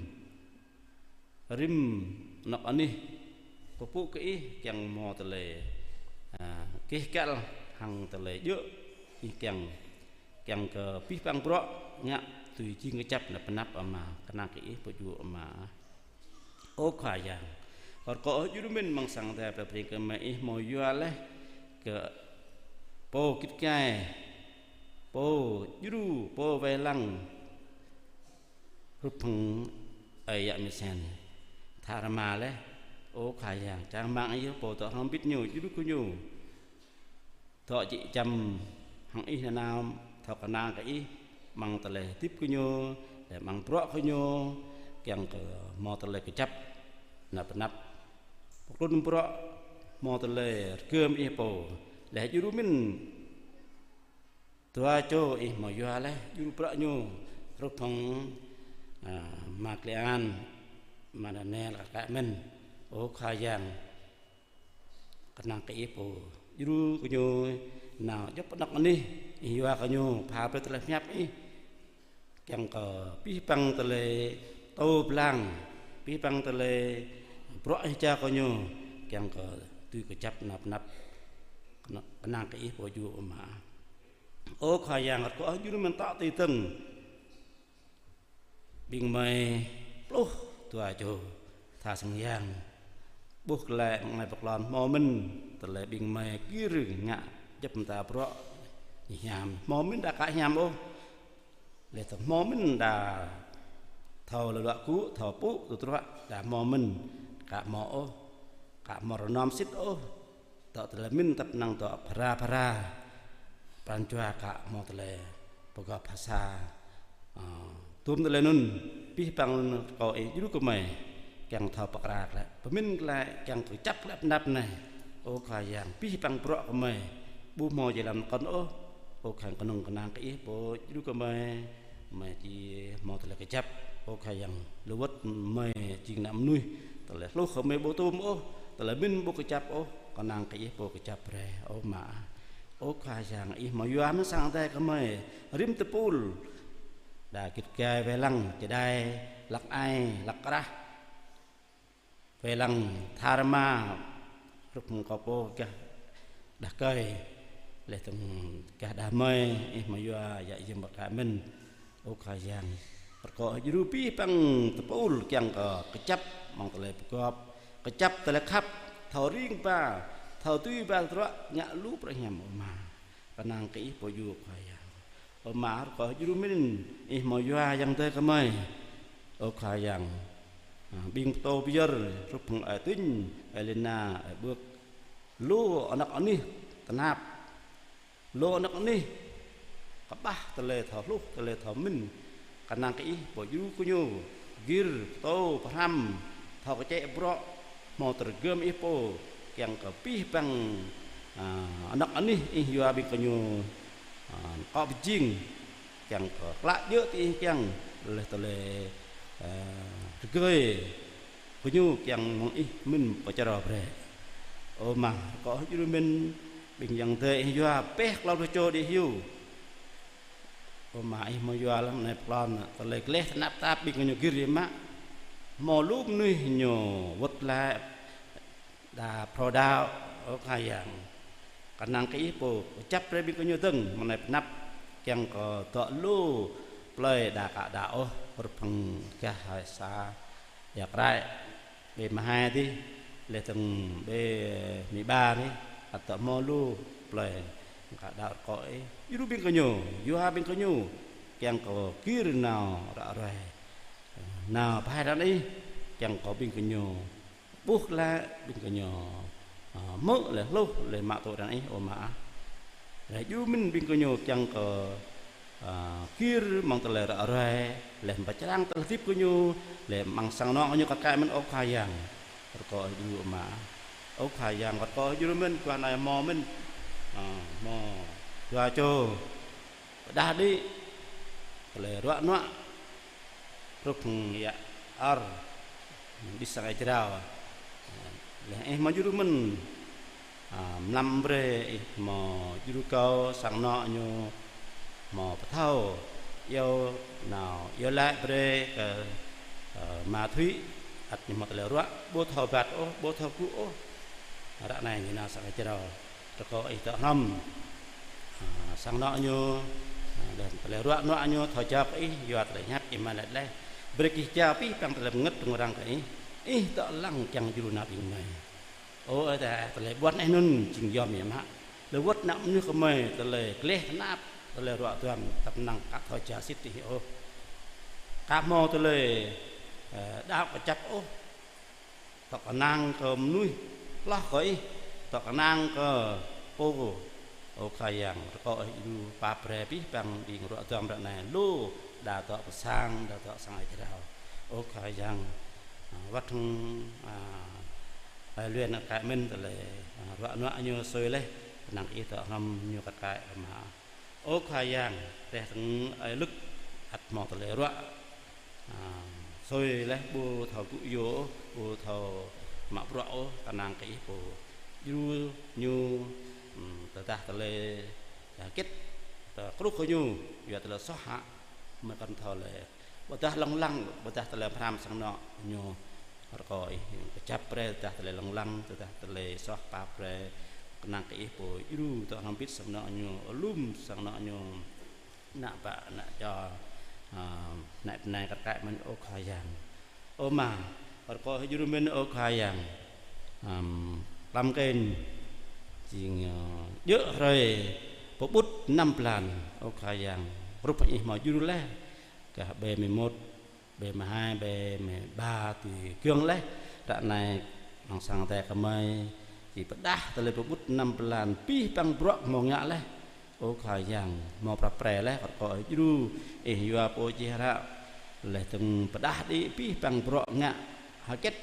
Rĭm anŏ anih pơpŭ kơ Ih kiăng hmâo tơlơi, a, keh kăl hăng tơlơi djơ̆ Ih kiăng, kiăng kơ abih bang bruă ngă tui jing kơjăp nao pơ anăp Ama, kơnang kơ Ih pơjing Ama. Ơ Khua Yang, rơkâo Ih djru mĭn amăng sang Ơi Adai, pơrơpring kơ mơi Ih hmâo yua laih kơ pô git gai, pô djru, pô wai lăng, hrup hăng ơi yă Misen. Tha rơma laih, ơ Khua Yang, čang rơmang Ih pô dŏ hrŏm hơbĭt ñu, djru kơ ñu. Dŏ jĕ jăm hăng Ih nanao, thâo kơnang kơ Ih, amăng tơlơi hơdip kơ ñu, laih amăng bruă kơ ñu, kiăng kơ hmâo tơlơi kơjăp nao pơ anăp. Pơtrŭn bruă hmâo tơlơi rơgơm Ih pô, laih djru mĭn dua čô Ih hmâo yua laih, djru bruă ñu, hrup hăng, a, Ama Klean, Ama Daniel, kar kaĭ mơ̆n, ơ Khua Yang. Kơnang kơ Ih pô djru kơ ñu nao djŏp anŏ anih Ih yua kơ ñu, pha brơi tơlơi pơhiăp Ih, kiăng kơ abih bang tơlơi tơblang, abih bang tơlơi bruă Ih jao kơ ñu, kiăng kơ tui kơjăp nao pơ anăp. Kơnang kơ Ih pô djru Ama. Ơ Khua Yang, rơkâo Ih djru mĭn tŏ tui dơ̆ng ƀing mơi pluh dua čô tha sang yang. Ƀuh glaĭ amăng anai pơklon hmâo mĭn tơlơi ƀing mơi gir ngă djŏp mơta bruă hiam. Hmâo mĭn đa ka hiam ôh. Laih dơ̆ng hmâo mĭn đa thâo lơluă gŭ, thâo pŭ tơdruă, đa hmâo mĭn ka hmâo ôh, ka hmâo rơnom sĭt ôh. Dŏ tơlơi mĭn tăp năng dŏ phara phara. Pran jua ka hmâo tơlơi pơgop phasa. Ơ, tŭm tơlơi anŭn, abih bang anŭn rơkâo Ih djru kơ mơi, kiăng thâo pơkra glaĭ, pơmĭn glaĭ, kiăng kơjăp glaĭ pơ anăp anai. Ơ Khua Yang, abih bang bruă kơ mơi, ƀu hmâo jơlan kŏn ôh. Ơ Khua Yang, kơnơ̆ng kơnang kơ Ih pô djru kơ mơi. Mơi či hmâo tơlơi kơjăp, ơ Khua Yang, lu wơ̆t mơi jing ană mơnuih, tơlơi hluh kơ mơi ƀu tŭm ôh, tơlơi mĭn ƀu kơjăp ôh, kơnang kơ Ih pô kơjăp brơi, ơ Ama. Ơ Khua Yang, Ih hmâo yua mơ̆ng sang Ơi Adai kơ mơi, rĭm tơpul, đa git gai wai lăng, čơđai, hlăk ai, hlăk krah. Wai lăng tha rơma, hrup hăng kâo pô gah đah kơi, laih dơ̆ng gah đah mơi, Ih hmâo yua yă yơm kar kaĭ mơ̆n. Ơ Khua Yang, rơkâo Ih djru abih bang tơpul kiăng kơ kơjăp amăng tơlơi pơgop, kơjăp tơlơi khăp, thâo ring ba, thâo tui ba tơdruă, ngă lu bruă hiam, ơ Ama. Kơnang kơ Ih pô djru, Khua Yang. Ơ Ama, rơkâo Ih djru mĭn, Ih hmâo yua ayŏng adơi kơ mơi. Ơ Khua Yang. Ha, ƀing pơtô pơyơr, hrup hăng ơi Tuñ, ơi Lina, ơi Bưk. Lu anŏ anih tơnap. Lu anŏ anih kơƀah tơlơi thâo hluh, tơlơi thâo mĭn. Kơnang kơ Ih pô djru kơ ñu, gir, pơtô, pơhrăm, thâo kơčĕ bruă, hmâo tơrơgơm Ih pô, kiăng kơ abih bang, a, anŏ anih Ih yua ƀing gơñu, a, kơ pơjing, kiăng kơ klă djơ̆ tui Ih kiăng, laih tơlơi, a, rơgơi gơñu kiăng mơ̆ng Ih mĭn pơčrâo brơi. Ơ Ama, rơkâo Ih djru mĭn, ƀing ayŏng adơi Ih yua pĕh klâo pluh čô đĭ hyu. Ơ Ama, Ih hmâo yua lăng anai pơklon, tơlơi gleh tơnap tap ƀing gơñu gir Ih mă. Hmâo lu mơnuih ñu wơ̆t glaĭ đa phrâo đaŏ, ơ Khua Yang. Kơnang kơ Ih pô kơjăp brơi ƀing gơñu dơ̆ng, mơ̆ng anai pơ anăp, kiăng kơ dŏ lu plơi đa ka đaŏ ôh, hrup hăng gah hai sa Ia Krai, ƀơi Mơhai dih, laih dơ̆ng ƀơi Mĭ Ba dih, ăt dŏ hmâo lu plơi ka đaŏ. Rơkâo Ih djru ƀing gơñu, yua ƀing gơñu, kiăng kơ gir nao ră ruai, nao pơhaih arăng Ih, kiăng kơ ƀing gơñu ƀuh glaĭ, ƀing gơñu, a, hmư̆ laih hluh laih mă tŭ arăng Ih, ơ Ama ah. Laih djru mĭn ƀing gơñu kiăng kơ, a, gir mơ̆ng tơlơi ră ruai, laih pơčrang tơlơi hơdip gơñu, laih amăng sang anŏ gơñu kar kaĭ mơ̆n, ơ Khua Yang. Rơkâo Ih djru, ơ Ama ah. Ơ Khua Yang, rơkâo Ih djru mĭn, guah anai hmâo mĭn, a, hmâo dua čô pơdah đĭ, tơlơi ruă nuă, hrup hăng ia Or, đĭ sang ia Jrao. Laih Ih hmâo djru mĭn, a, mlam brơi Ih hmâo djru kâo sang anŏ ñu hmâo pơthâo, Iâu nao, iâu laĭ brơi kơ, ơ, Ama Thụy, ăt ñu hmâo tơlơi ruă, ƀu thâo rơbat ôh, ƀu thâo gŭ ôh. Ră anai ñu nao sang Jrao, rơkâo Ih dŏ hrŏm. Ơ, sang anŏ ñu, ơ, lĕ tơlơi ruă nuă ñu thâo jao kơ Ih, yua tơlơi hiăp Ih mă laĭ laih. Brơi gih jao abih bang tơlơi bơngơ̆t rŭng răng kơ Ih, Ih dŏ lăng kiăng djru nao ƀing gơmơi. Ơ Ơi Adai, tơlơi ƀuăn Ih anŭn jing yom biă mă. Lĕ wơ̆t ană mơnuih gơmơi, tơlơi gleh tơnap, tơlơi ruă duăm, tơpă năng aka thâo jao sĭt Ih ôh. Aka hmâo tơlơi, ơ, đaŏ kơjăp ôh. Dŏ kơnang kơ mơnuih hloh kơ Ih, dŏ kơnang kơ pô. Ơ Khua Yang, rơkâo Ih djru pap brơi abih bang ƀing ruă duăm ră anai lu, đa dŏ pơ sang, đa dŏ sang Jrao. Ơ Khua Yang, ơ, wơ̆t hăng, ơ, ơi Luen kar kaĭ mơ̆n tơlơi, ơ, ruă nuă ñu sui laih, tơnăng Ih dŏ hrŏm ñu kar kaĭ Ama. Ơ Khua Yang, reh tơ̆ng ơi Lưk, ăt hmâo tơlơi ruă, ơ, sui laih ƀu thâo gŭ yua ôh, ƀu thâo mă bruă ôh, kơnang kơ Ih pô. Djru ñu, ưm, tơdah tơlơi, ơ, hơget, tơ kruh kơ ñu, yua tơlơi soh hă, mơ̆ kăn thâo lĕ. Ƀôdah lông lăng, ƀôdah tơlơi pơhrăm sang anŏ ñu. Rơkâo Ih kơjăp brơi, tơdah tơlơi lông lăng, tơdah tơlơi soh pap brơi, kơnang kơ Ih pô djru dŏ hrŏm hơbĭt sang anŏ ñu, alum sang anŏ ñu, ană bă, ană čô, ơ, ană bơnai kar kaĭ mơ̆n, ơ Khua Yang. Ơ Ama, rơkâo Ih djru mơ̆n, ơ Khua Yang. Ưm, tlam kĕn jing, ơ, djơ̆ hrơi pơƀut năm blan, ơ Khua Yang. Rup Ih hmâo djru laih, gah ƀơi mơmŏt, ƀơi mơhai, ƀơi mơba tui giŏng laih. Ră anai amăng sang Adai gơmơi či pơdah tơlơi pơƀut năm blan, abih bang bruă hmâo ngă laih. Ơ Khua Yang, hmâo prap pre laih, rơkâo Ih djru, Ih yua pô čih hră, laih dơ̆ng pơdah đĭ abih bang bruă ngă hơget,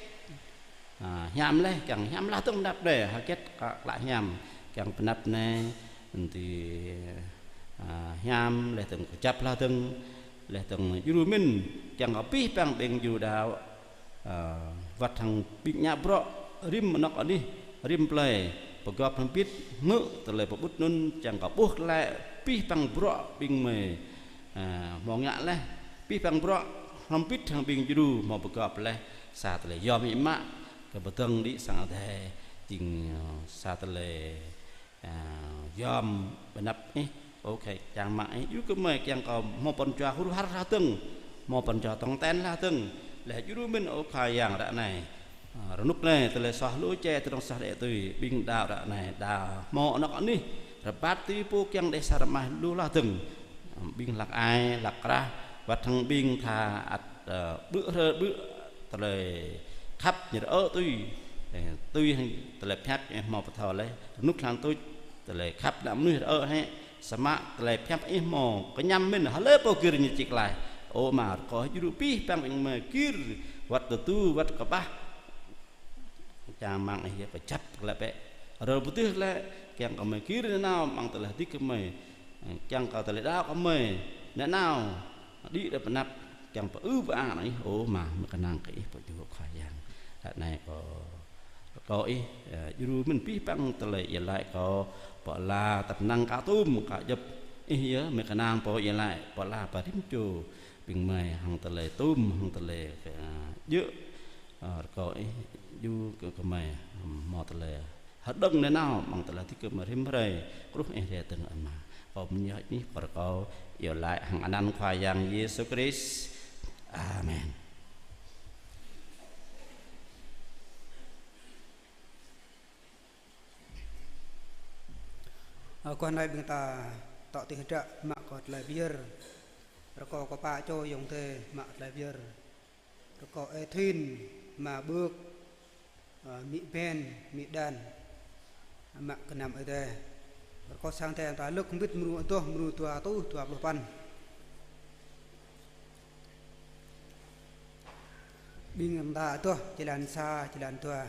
ơ, hiam laih, kiăng hiam hloh dơ̆ng pơnăp đơi, hơget kơ klă hiam, kiăng pơnăp anai, anŭn tui, ơ, hiam, laih dơ̆ng kơjăp hloh dơ̆ng, laih dơ̆ng djru mơ̆n, kiăng kơ abih bang ƀing djru đaŏ, ơ, wơ̆t hăng ƀing ngă bruă rĭm anŏ anih, rĭm plơi, pơgop hrŏm hơbĭt, hmư̆ tơlơi pơƀut anŭn, kiăng kơ ƀuh glaĭ abih bang bruă ƀing gơmơi, ơ, hmâo ngă laih, abih bang bruă hrŏm hơbĭt hăng ƀing djru hmâo pơgop laih, sa tơlơi yom biă mă, kơ pơdơ̆ng đĭ sang Adai, jing, ơ, sa tơlơi, ơ, yom pơnăp Ih, ơ Khua Yang, mă Ih djru kơ gơmơi kiăng kơ hmâo pran jua hur har hloh dơ̆ng, hmâo pran jua tong ten hloh dơ̆ng, laih djru mơ̆n, ơ Khua Yang, ră anai. Ơ, rơnŭk anai, tơlơi soh lu čê, tơdrong soh đĕ tui, ƀing đaŏ ră anai, đa hmâo anŏ anih, rơbat tui pô kiăng đeh sa rơmah lu hloh dơ̆ng. Ƀing hlak ai, hlak krah, wơ̆t hăng ƀing tha ăt, ơ, ƀrư̆ hrơi ƀrư̆ tơlơi khăp ñu rơ-ơ tui, ơ, tui hăng tơlơi pơhiăp ñu hmâo pơthâo laih, rơnŭk hlang tuč, tơlơi khăp ană mơnuih rơ-ơ hĕ, samơ̆ tơlơi pơhiăp Ih hmâo kơñăm mơ̆n, hlơi pô gir ñu či klaih. Ơ Ama, rơkâo Ih djru abih bang ƀing gơmơi gir, wơ̆t tơdu, wơ̆t kơƀah, čang rơmang Ih yơh kơjăp glaĭ bĕ. Rơ pơtih glaĭ, kiăng kơ gơmơi gir nanao amăng tơlơi hơdip gơmơi, kiăng kơ tơlơi đaŏ gơmơi nanao đĭ đa pơnăp, kiăng pơư pơang anŏ Ih, ơ Ama, mơ̆ kơnang kơ Ih pô djru, ơ Khua Yang. Ră anai kâo rơkâo Ih, ơ, djru mơ̆n abih bang tơlơi iâu laĭ kâo, pơala tơpă năng aka tŭm, aka djŏp Ih yơh, mơ̆ kơnang pô iâu laĭ, pơala pơrĭm čô ƀing gơmơi hăng tơlơi tŭm, hăng tơlơi, ơ, djơ̆, ơ, rơkâo Ih djru kơ gơmơi, ưm, hmâo tơlơi hơđơ̆ng nanao amăng tơlơi hơdip gơmơi rĭm hrơi, kruh Ih rai dơ̆ng, ơ Ama. Kâo mơñoh anih pơr kâo, iâu laĭ hăng anăn Khua Yang Yêsu Krist. Amen. Ơ, guah anai ƀing ta dŏ tih hơdră mă kơ tơlơi pơyơr. Rơkâo kơ pă čô ayŏng adơi mă tơlơi pơyơr. Rơkâo Ê Thuyên, Ama Bưk, ơ, amĭ Ben, amĭ Đan, mă gơnam Ơi Adai. Rơkâo sang Ơi Adai ta lơ̆k hơbĭt mrô adoh, mrô dua rơtuh dua pluh păn. Ƀing ta adoh, jơlan sa, jơlan dua.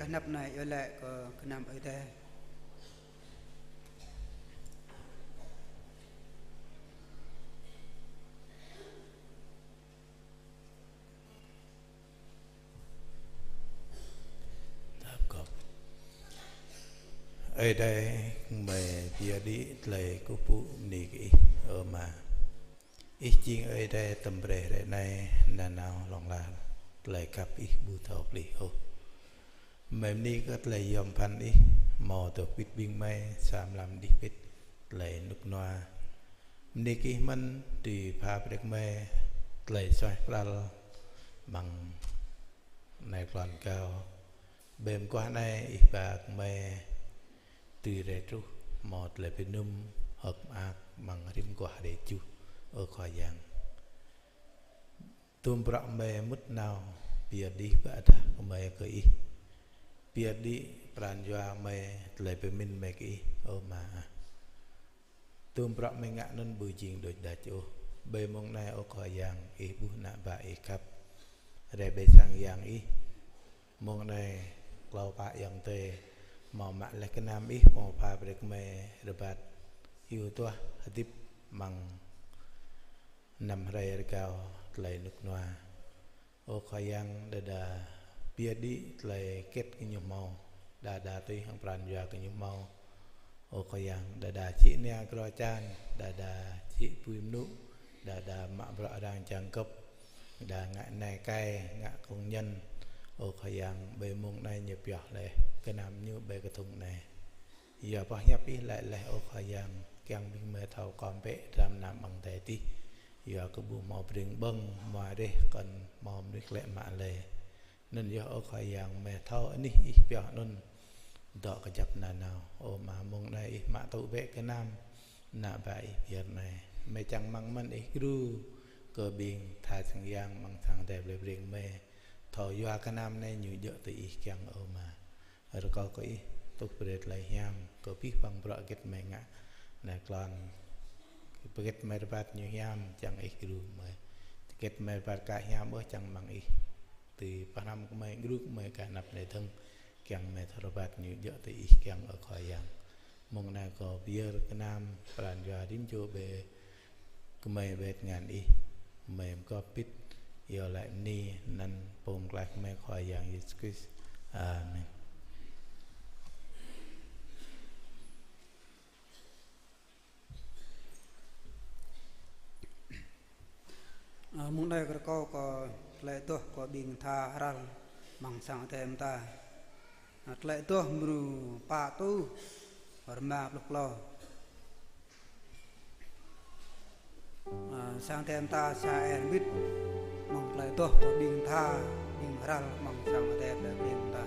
Anăp anai iâu laĭ kơ gơnam Ơi Adai. Tap kŏp. Ơi Adai, gơmơi pơyơr đĭ tơlơi kơkuh pơpŭ bơni kơ Ih, ơ Ama. Ih jing Ơi Adai tơm brơi hrơi anai nanao hlŏng lar, tơlơi khăp Ih ƀu thâo pơplih ôh. Gơmơi bơni kơ tơlơi yom pơphan Ih, hmâo dŏ pĭt ƀing gơmơi, sa mlam đih pĭt tơlơi rơnŭk rơnua. Bơni kơ Ih mơ̆n dưi pha brơi kơ gơmơi tơlơi suaih pral amăng anai klon kâo. Ƀơi mơguah anai Ih ba kơ gơmơi dưi rai truh hmâo tơlơi pơminum hơ̆k mơak amăng rĭm mơguah rai juh, ơ Khua Yang. Tơm bruă gơmơi mŭt nao, pơyơr đĭ pơdah gơmơi kơ Ih. Pơyơr đĭ pran jua gơmơi, tơlơi pơmĭn gơmơi kơ Ih, ơ Ama. Tơm bruă gơmơi ngă anŭn ƀu jing đôč đač ôh. Ƀơi mông anai, ơ Khua Yang, Ih ƀuh ană bă Ih khăp rai ƀơi sang Yang Ih. Mông anai, klâo pă ayŏng adơi hmâo mă laih gơnam Ih, hmâo pha brơi kơ gơmơi rơbat hyu duah hơdip amăng năm hrơi rơgao tơlơi rơnŭk rơnua. Ơ Khua Yang, đơđa pơyơr đĭ tơlơi hơget gơñu hmâo, đơđa tui hăng pran jua gơñu hmâo. Ơ Khua Yang, đơđa čĭ nia grô čan, đơđa čĭ apui mơnŭ, đơđa mă bruă arăng čang gŏp, đa ngă nai kai, ngă công nhân. Ơ Khua Yang, ƀơi mông anai ñu pioh laih gơnam ñu ƀơi kơthŭng anai. Yua boh hiăp Ih laĭ laih, ơ Khua Yang, kiăng ƀing gơmơi thâo kơm bĕ dram gơnam amăng adai adih. Yua kơ ƀu hmâo pring ƀơ̆ng, hmua reh kŏn hmâo mơnuih klĕ mă lơi. Anŭn yơh, ơ Khua Yang, gơmơi thâo anih Ih pioh anŭn dŏ kơjăp nanao. Ơ Ama, mông anai Ih mă tŭ bĕ gơnam ană bă Ih pơyơr anai. Gơmơi čang rơmang mơ̆n Ih gru kơ ƀing tha sang yang amăng sang adai plei Breng gơmơi. Thâo yua gơnam anai ñu djơ̆ tui Ih kiăng, ơ Ama. Rơkâo kơ Ih tuh brơi tơlơi hiam kơ abih bang bruă hơget gơmơi ngă anai klon. Hơget gơmơi rơbat ñu hiam, čang Ih gru gơmơi. Hơget gơmơi rơbat ka hiam ôh, čang rơmang Ih dưi pơhrăm gơmơi, gru gơmơi kơ anăp anai dơ̆ng, kiăng gơmơi thâo rơbat ñu djơ̆ tui Ih kiăng, ơ Khua Yang. Mông anai kâo pơyơr gơnam pran jua rĭm čô ƀơi gơmơi ƀơi tơngan Ih. Gơmơi mơgŏp pĭt iâu laĭ bơni anăn Pô Pơklaih gơmơi Khua Yang Yêsu Krist. Amen. Ơ, mông anai kâo rơkâo kơ tơlơi adoh kơ ƀing tha hơral amăng sang adai mơta. Ơ, tơlơi adoh mrô pă rơtuh rơma pluh klâo. Ơ, sang adai mơta sa er mit amăng tơlơi adoh kơ ƀing tha, ƀing hơral amăng sang adai plei Breng mơta.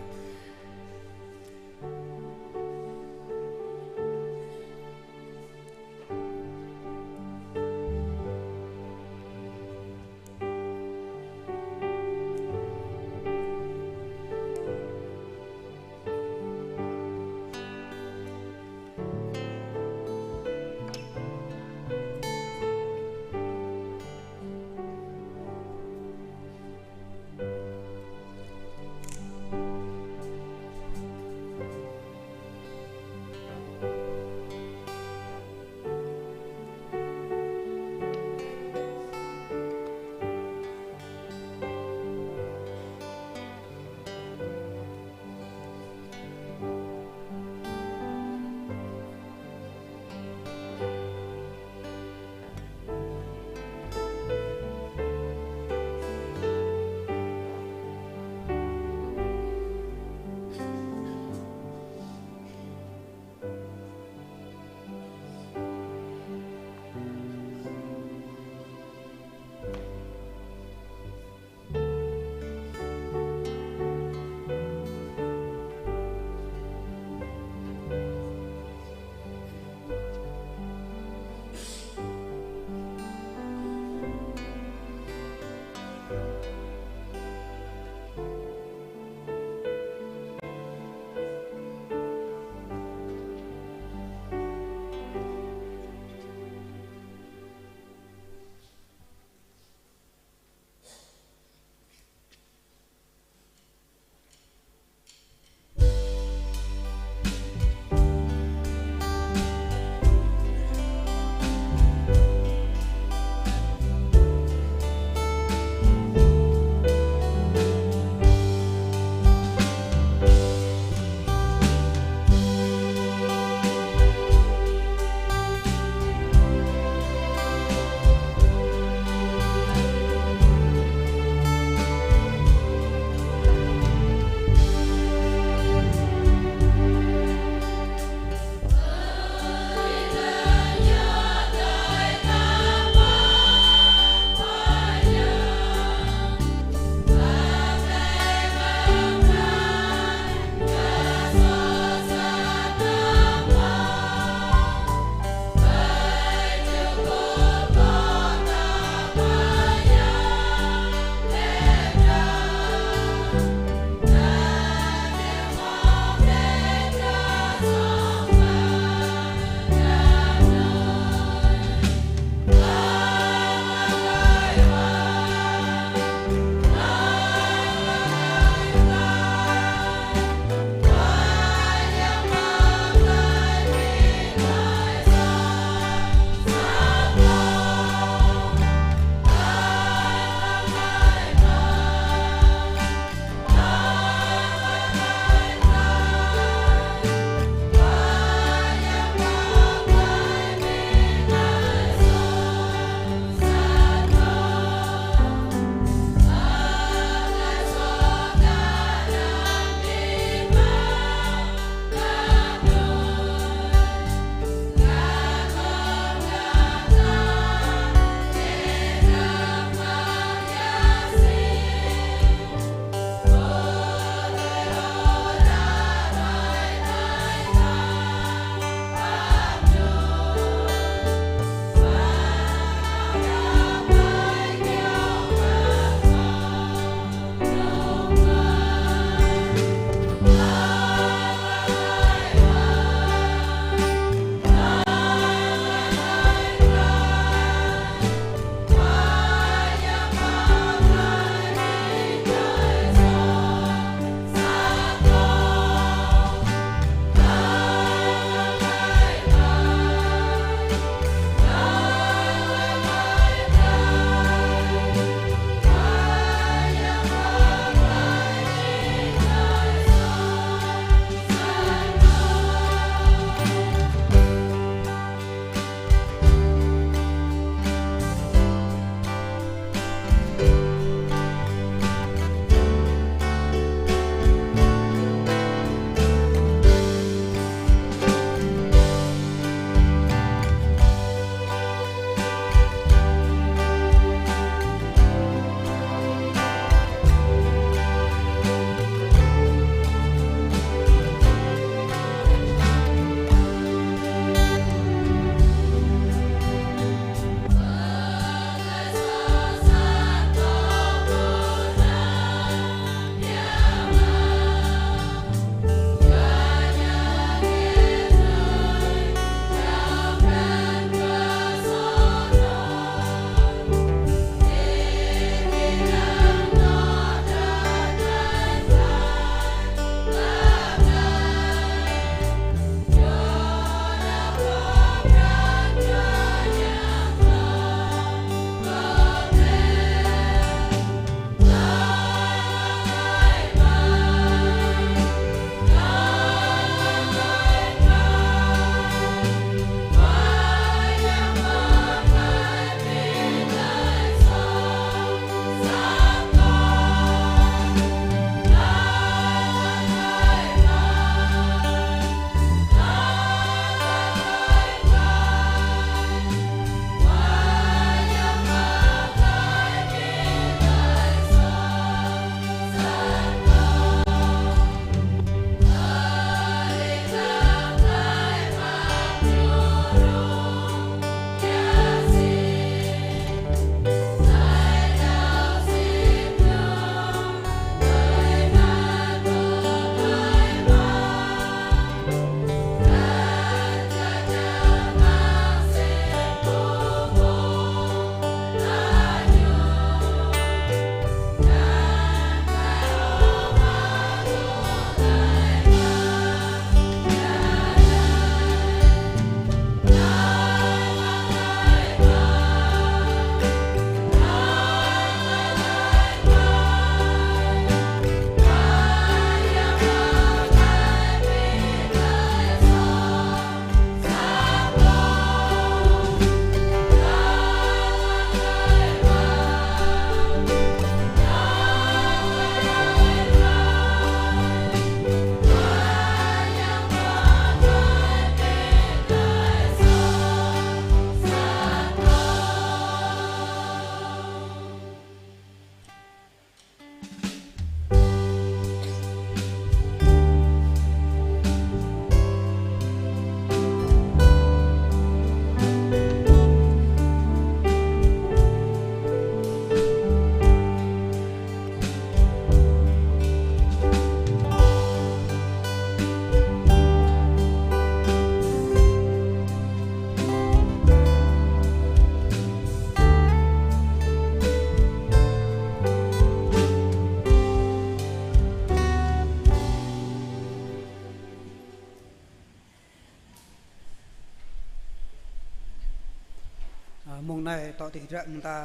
Mông anai tŏ tih ră ƀing ta,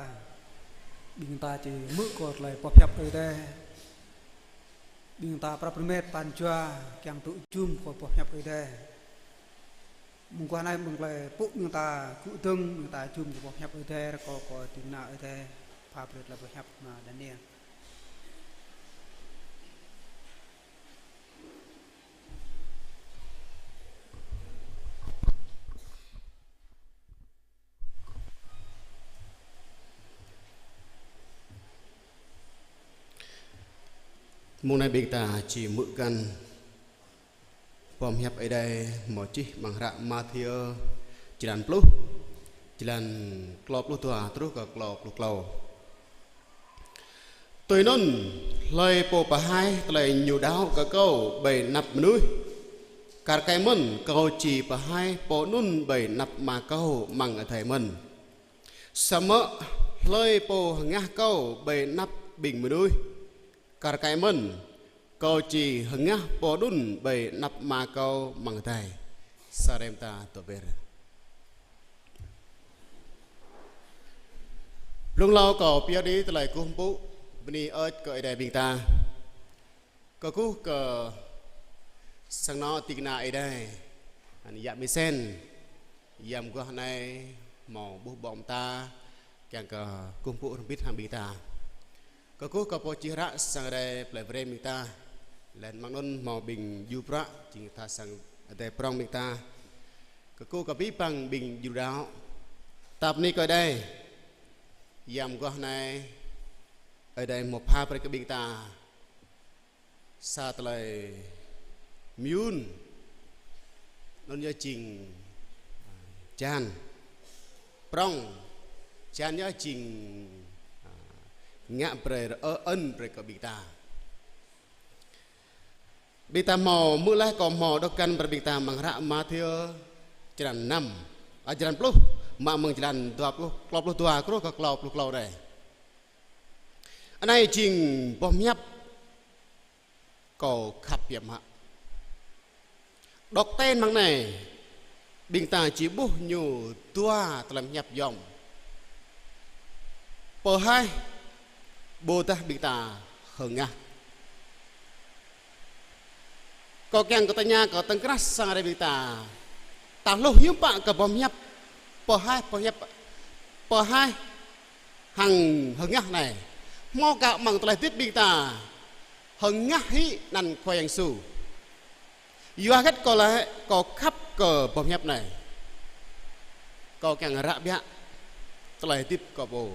ƀing ta či hmư̆ kơ tơlơi boh hiăp Ơi Adai. Ƀing ta prăp rơmet pran jua kiăng tŭ jum kơ boh hiăp Ơi Adai. Mông guah anai mơ̆ng tơlơi pŭ ƀing ta gŭ dơ̆ng, ƀing ta jum kơ boh hiăp Ơi Adai, rơkâo kơ ding kơna Ơi Adai pha brơi tơlơi boh hiăp mơ̆ng Daniel. Mông anai ƀing ta či hmư̆ găn boh hiăp Ơi Adai hmâo čih amăng hră Mathiơ črăn pluh, črăn klâo pluh dua truh kơ klâo pluh klâo. Tui anŭn, hlơi pô pơhaih tơlơi ñu đaŏ kơ Kâo ƀơi anăp mơnuih, kar kaĭ mơ̆n Kâo či pơhaih pô anŭn ƀơi anăp Ama Kâo amăng adai mơ̆n. Samơ̆ hlơi pô hơngah Kâo ƀơi anăp ƀing mơnuih, kar kaĭ mơ̆n Kâo či hơngah pô anŭn ƀơi anăp Ama Kâo amăng adai. Sa rem ta tŏ ber. Blung hlâo kâo pơyơr đĭ tơlơi kơkuh pơpŭ, bơni hơơč kơ Ơi Adai ƀing ta. Kơkuh kơ sang anŏ ding kơna Ơi Adai, ană yă Mi Sen, yam guah anai hmâo ƀuh ƀô̆ mơta, kiăng kơ kơkuh pơpŭ hrŏm hơbĭt hăng ƀing ta. Kơkuh kơ pô čih hră sang Ơi Adai plơi Brem ƀing ta. Laih anŭn mơ̆ng anŭn hmâo ƀing djru bruă, jing tha sang Ơi Adai prŏng ƀing ta. Kơkuh kơ abih bang ƀing djru đaŏ. Ta bơni kơ Ơi Adai. Yam guah anai, Ơi Adai hmâo pha brơi kơ ƀing ta sa tơlơi mơyŭn. Anŭn yơh jing, a, hơjan prŏng. Hơjan yơh jing, a, ngă brơi rơ-, ơ, ơn brơi kơ ƀing ta. Ƀing ta hmâo hmư̆ laih, kâo hmâo đŏk găn brơi ƀing ta amăng hră Mathiơ črăn năm, a, črăn pluh, mă mơ̆ng črăn dua pluh, klâo pluh dua truh kơ klâo pluh klâo anai. Anai jing boh hiăp kâo khăp biă mă. Đŏk ten amăng anai, ƀing ta či ƀuh ñu dua tơlơi hiăp yom. Pơhaih ƀôdah ƀing ta hơngah. Kâo kiăng kơ tơña kơ tơ̆ng krah sang Ơi Adai ƀing ta. Ta hluh hiư̆m pă kơ boh hiăp pơhaih, boh hiăp pơhaih hăng hơngah anai. Hmâo ka amăng tơlơi hơdip ƀing ta hơngah hĭ anăn Khua Yang Yêsu. Yua hơget kâo laĭ kâo khăp kơ boh hiăp anai. Kâo kiăng ră biă tơlơi hơdip kâo pô.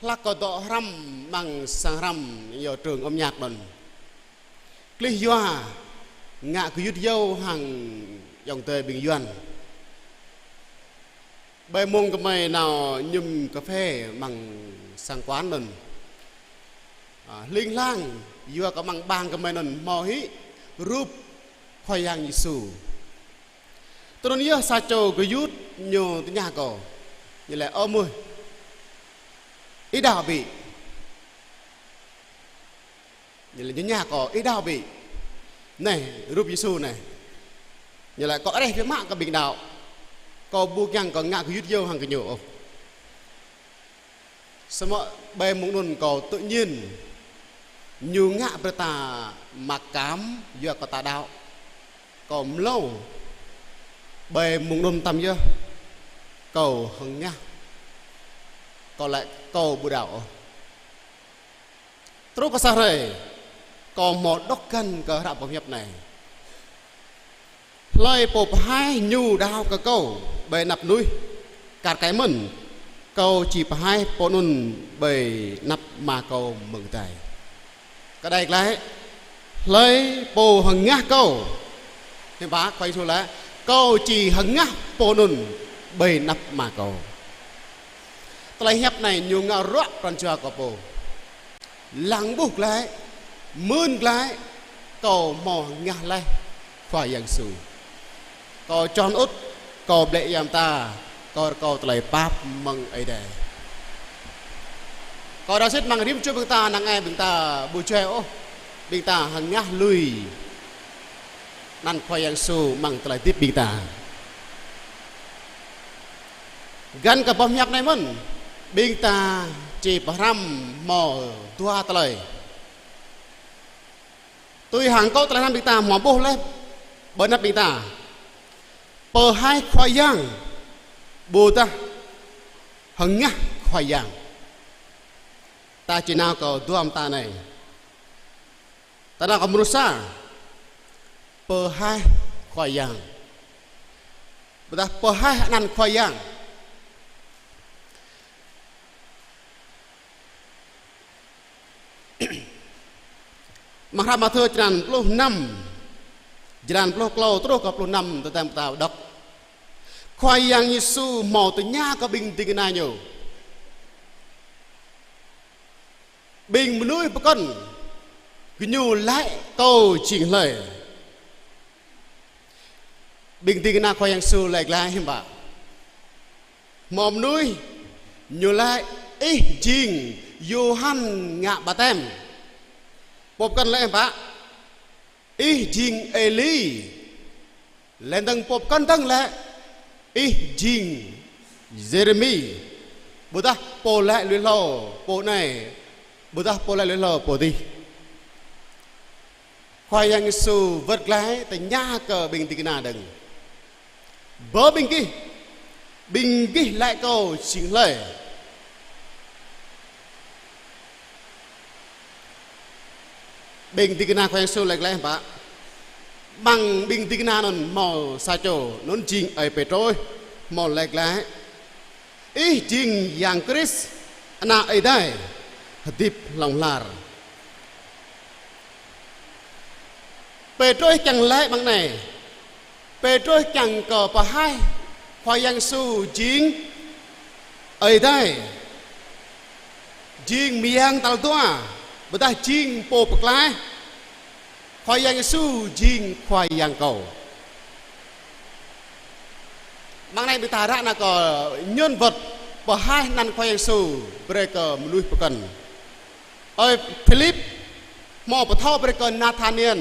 Hlak kâo dŏ hrăm amăng sang hrăm yơh trường âm nhạc anŭn. Klih yua ngă gơyut yâo hăng ayŏng adơi ƀing Yuan. Ƀơi mông gơmơi nao mơñum cà phê amăng sang quán anŭn. A, hling hlang, yua kơ amăng ƀang gơmơi anŭn hmâo hĭ rup Khua Yang Yêsu. Tui anŭn yơh sa čô gơyut ñu tơña kâo. Ñu laĭ: "Ơ mơi, ih đaŏ ƀĭ?" Ñu laĭ, ñu tơña kâo: "Ih đaŏ ƀĭ?" "Anai, rup Yêsu anai." Ñu laĭ: "Kâo areh biă mă kơ ƀing đaŏ. Kâo ƀu kiăng kơ ngă gơyut yâo hăng gơñu ôh." Samơ̆ ƀơi mông anŭn kâo tự nhiên ñu ngă brơi ta mặc cảm yua kơ ta đaŏ. Kâo mlâo ƀơi mông anŭn tơm yơh kâo hơngah. Kâo laĭ kâo ƀu đaŏ ôh. Truh kơ sa hrơi, kâo hmâo đŏk găn kơ hră boh hiăp anai. Hlơi pô pơhaih ñu đaŏ kơ kâo ƀơi anăp mơnuih, kar kaĭ mơ̆n, kâo či pơhaih pô anŭn ƀơi anăp Ama kâo mơ̆ng adai. Kơđai glaĭ, hlơi pô hơngah kâo, hiư̆m pă Khua Yang Yêsu laĭ, kâo či hơngah pô anŭn ƀơi anăp Ama kâo. Tơlơi hiăp anai ñu ngă ruă pran jua kâo pô. Lăng ƀuh glaĭ, mưn glaĭ, kâo hmâo hơngah laih Khua Yang Yêsu. Kâo čŏng ŭt, kâo blĕ ia mơta, kâo rơkâo tơlơi pap mơ̆ng Ơi Adai. Kâo đaŏ sĭt amăng rĭm čô ƀing ta, năng ai ƀing ta ƀu juăi ôh, ƀing ta hơngah lui anăn Khua Yang Yêsu amăng tơlơi hơdip ƀing ta. Găn kơ boh hiăp anai mơ̆n, ƀing ta či pơhrăm hmâo dua tơlơi. Tui hăng kơ tơlơi anŭn ƀing ta hmâo ƀuh laih ƀơi anăp ƀing ta. Pơhaih Khua Yang, ƀôdah hơngah Khua Yang. Ta či nao kơ dua mơta anai. Ta nao kơ mrô sa, pơhaih Khua Yang. Ƀôdah pơhaih anăn Khua Yang. Amăng hră Mathiơ črăn pluh năm, črăn pluh klâo truh kơ pluh năm, tơdang ta đŏk, Khua Yang Yêsu hmâo tơña kơ ƀing ding kơna Ñu: Ƀing mơnuih pơkŏn, gơñu laĭ Kâo jing hlơi? Ƀing ding kơna Khua Yang Yêsu laĭ glaĭ hiư̆m pă? Hmâo mơnuih ñu laĭ: Ih jing Yôhan ngă ƀaptem. Pô pơkŏn laĭ hiư̆m pă? Ih jing Êli. Laih dơ̆ng pô pơkŏn dơ̆ng laĭ: Ih jing Yêrêmi. Ƀôdah pô laĭ lui hlâo pô anai, ƀôdah pô laĭ lui hlâo pô adih. Khua Yang Yêsu wơ̆t glaĭ tơña kơ ƀing ding kơna dơ̆ng: Bơ ƀing gih, ƀing gih laĭ Kâo jing hlơi? Ƀing ding kơna Khua Yang Yêsu laĭ glaĭ hiư̆m pă? Amăng ƀing ding kơna anŭn hmâo sa čô, anŭn jing ơi Pêtrôs, hmâo laĭ glaĭ: Ih jing Yang Krist, Ană Ơi Adai hơdip hlŏng lar. Pêtrôs kiăng laĭ ƀăng anai, Pêtrôs kiăng kơ pơhaih Khua Yang Yêsu jing Ơi Adai, jing mơyang tal dua, ƀôdah jing Pô Pơklaih. Khua Yang Yêsu jing Khua Yang kâo. Ƀăng anai ƀing ta ră nao kơ nhân vật pơhaih anăn Khua Yang Yêsu brơi kơ mơnuih pơkŏn. Ơi Philip hmâo pơthâo brơi kơ Nathaniel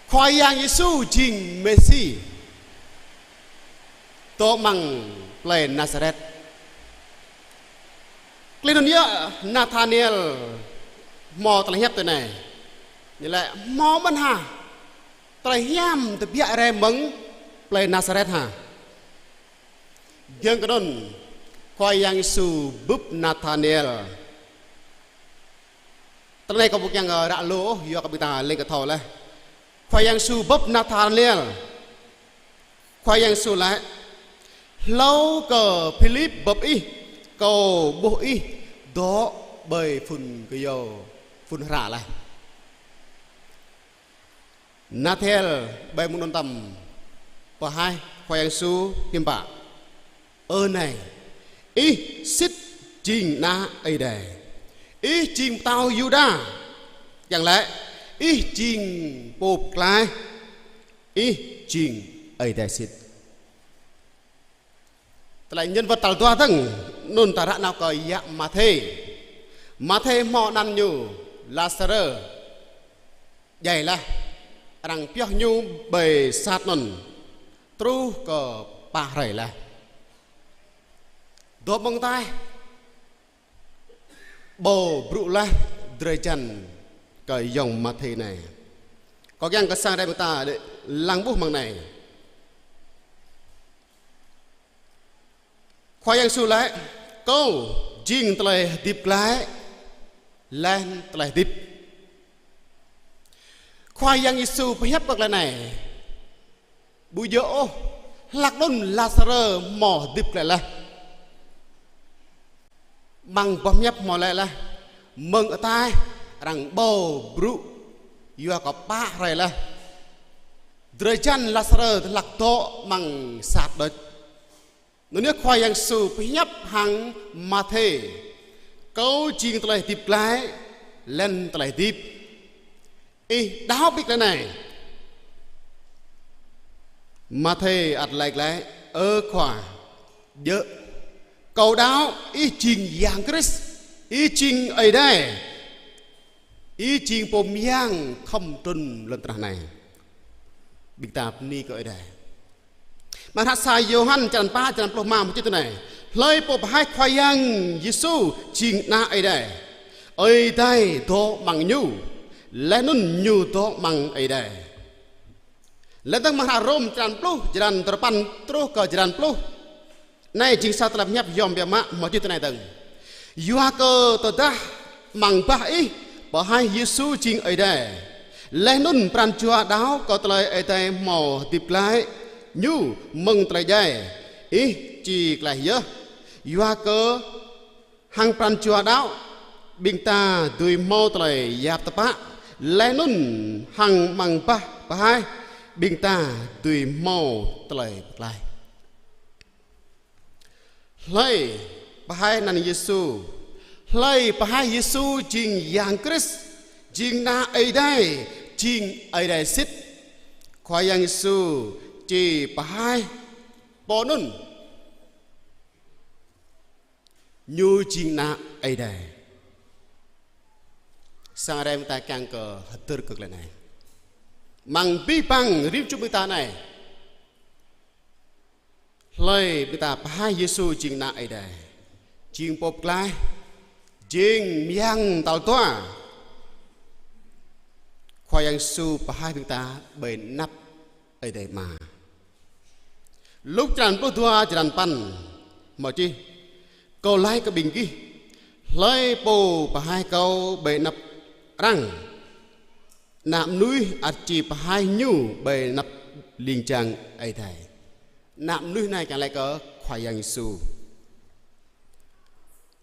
Khua Yang Yêsu jing Mêsi, dŏ amăng plei Nasaret. Klin anŭn yơh Nathaniel hmâo tơlơi hiăp tui anai. Ñu laĭ: Hmâo mơ̆n hă tơlơi hiam tơbiă rai mơ̆ng plei Nasaret hă? Giŏng kơ anŭn, Khua Yang Yêsu bưp Nathaniel. Tơlơi anai kâo ƀu kiăng ră lu ôh, yua kơ ƀing ta lêng kơ thâo laih. Khua Yang Yêsu bưp Nathaniel. Khua Yang Yêsu laĭ: Hlâo kơ Philip bưp ih, Kâo ƀuh ih dŏ ƀơi phŭn kơyâo, phŭn hră laih. Nathel ƀơi mông anŭn tăm pơhaih Khua Yang Yêsu hiư̆m pă: Ơ Nai, Ih sĭt jing Ană Ơi Adai. Ih jing pơtao Yuđa. Kiăng laĭ, Ih jing Pô Pơklaih. Ih jing Ơi Adai sĭt. Tơlơi nhân vật tal dua dơ̆ng, anŭn ta ră nao kơ yă Mathê. Mathê hmâo anăn ñu Lazarơ djai laih, arăng pioh ñu ƀơi sat anŭn, truh kơ pă hrơi laih. Dŏ mơ̆ng ataih, ƀâo brŭ laih drơi jăn kơ ayŏng Mathê anai. Kâo kiăng kơ sang rai mơta đĕ lăng ƀuh mơ̆ng anai. Khua Yang Yêsu laĭ: Kâo jing tơlơi hơdip glaĭ, laih anŭn tơlơi hơdip. Khua Yang Yêsu pơhiăp kơ tơlơi anai. Ƀu djơ̆ ôh, hlăk anŭn Lazarơ hmâo hơdip glaĭ laih. Amăng boh hiăp hmâo laĭ laih, mơ̆ng ataih arăng ƀâo brŭ, yua kơ pă hrơi laih. Drơi jăn Lazarơ hlăk dŏ amăng sat đôč. Anŭn yơh Khua Yang Yêsu pơhiăp hăng Mathê: Kâo jing tơlơi hơdip glaĭ, laih anŭn tơlơi hơdip. Ih đaŏ ƀiă tơlơi anai? Mathê ăt laĭ glaĭ: Ơ Khua, djơ̆. Kâo đaŏ Ih jing Yang Krist, Ih jing Ơi Adai, Ih jing Pô Mơyang khŏm trŭn lŏn tơnah anai. Ƀing ta bơni kơ Ơi Adai. Amăng hră sa Yôhan črăn pă, črăn pluh rơma, mơ̆ čih tui anai: Hlơi pô pơhaih Khua Yang Yêsu jing Ană Ơi Adai, Ơi Adai dŏ amăng ñu, laih anŭn ñu dŏ amăng Ơi Adai. Laih dơ̆ng amăng hră Rôm črăn pluh, črăn duarơpăn truh kơ črăn pluh. Anai jing sa tơlơi pơhiăp yôm biă mă, mơ̆ čih tui anai dơ̆ng: Yua kơ tơdah amăng bah ih pơhaih Yêsu jing Ơi Adai, laih anŭn pran jua đaŏ kơ tơlơi Ơi Adai hmâo hơdip glaĭ Ñu mơ̆ng tơlơi djai, ih či klaih yơh. Yua kơ hăng pran jua đaŏ, ƀing ta dưi hmâo tơlơi yap tơpă, laih anŭn hăng amăng bah pơhaih, ƀing ta dưi hmâo tơlơi pơklaih. Hlơi pơhaih anăn Yêsu, hlơi pơhaih Yêsu jing Yang Krist, jing Ană Ơi Adai, jing Ơi Adai sĭt. Khua Yang Yêsu či pơhaih pô anŭn, Ñu jing Ană Ơi Adai. Sang hrơi anai ta kiăng kơ hơdơr kơ tơlơi anai. Amăng abih bang rĭm čô ƀing ta anai, hlơi ƀing ta pơhaih Yêsu jing Ană Ơi Adai, jing Pô Pơklaih, jing Mơyang Tal Dua, Khua Yang Yêsu pơhaih ƀing ta ƀơi anăp Ơi Adai Ama. Luk črăn pluh dua, črăn păn, mơ̆ čih: Kâo laĭ kơ ƀing gih, hlơi pô pơhaih Kâo ƀơi anăp arăng, Ană mơnuih ăt či pơhaih ñu ƀơi anăp ling jang Ơi Adai. Ană mơnuih anai kiăng laĭ kơ Khua Yang Yêsu.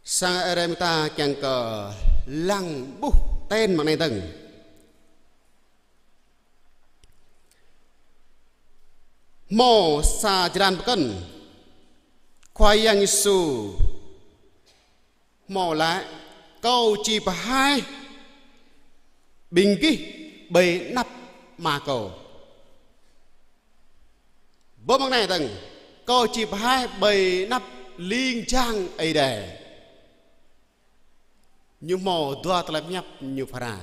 Sang hrơi anai ta kiăng kơ lăng ƀuh ten amăng anai dơ̆ng. Hmâo sa črăn pơkŏn, Khua Yang Yêsu hmâo laĭ: Kâo či pơhaih ƀing gih ƀơi anăp Ama Kâo. Ƀơi amăng anai dơ̆ng, Kâo či pơhaih ƀơi anăp ling jang Ơi Adai. Ñu hmâo dua tơlơi pơhiăp ñu phara.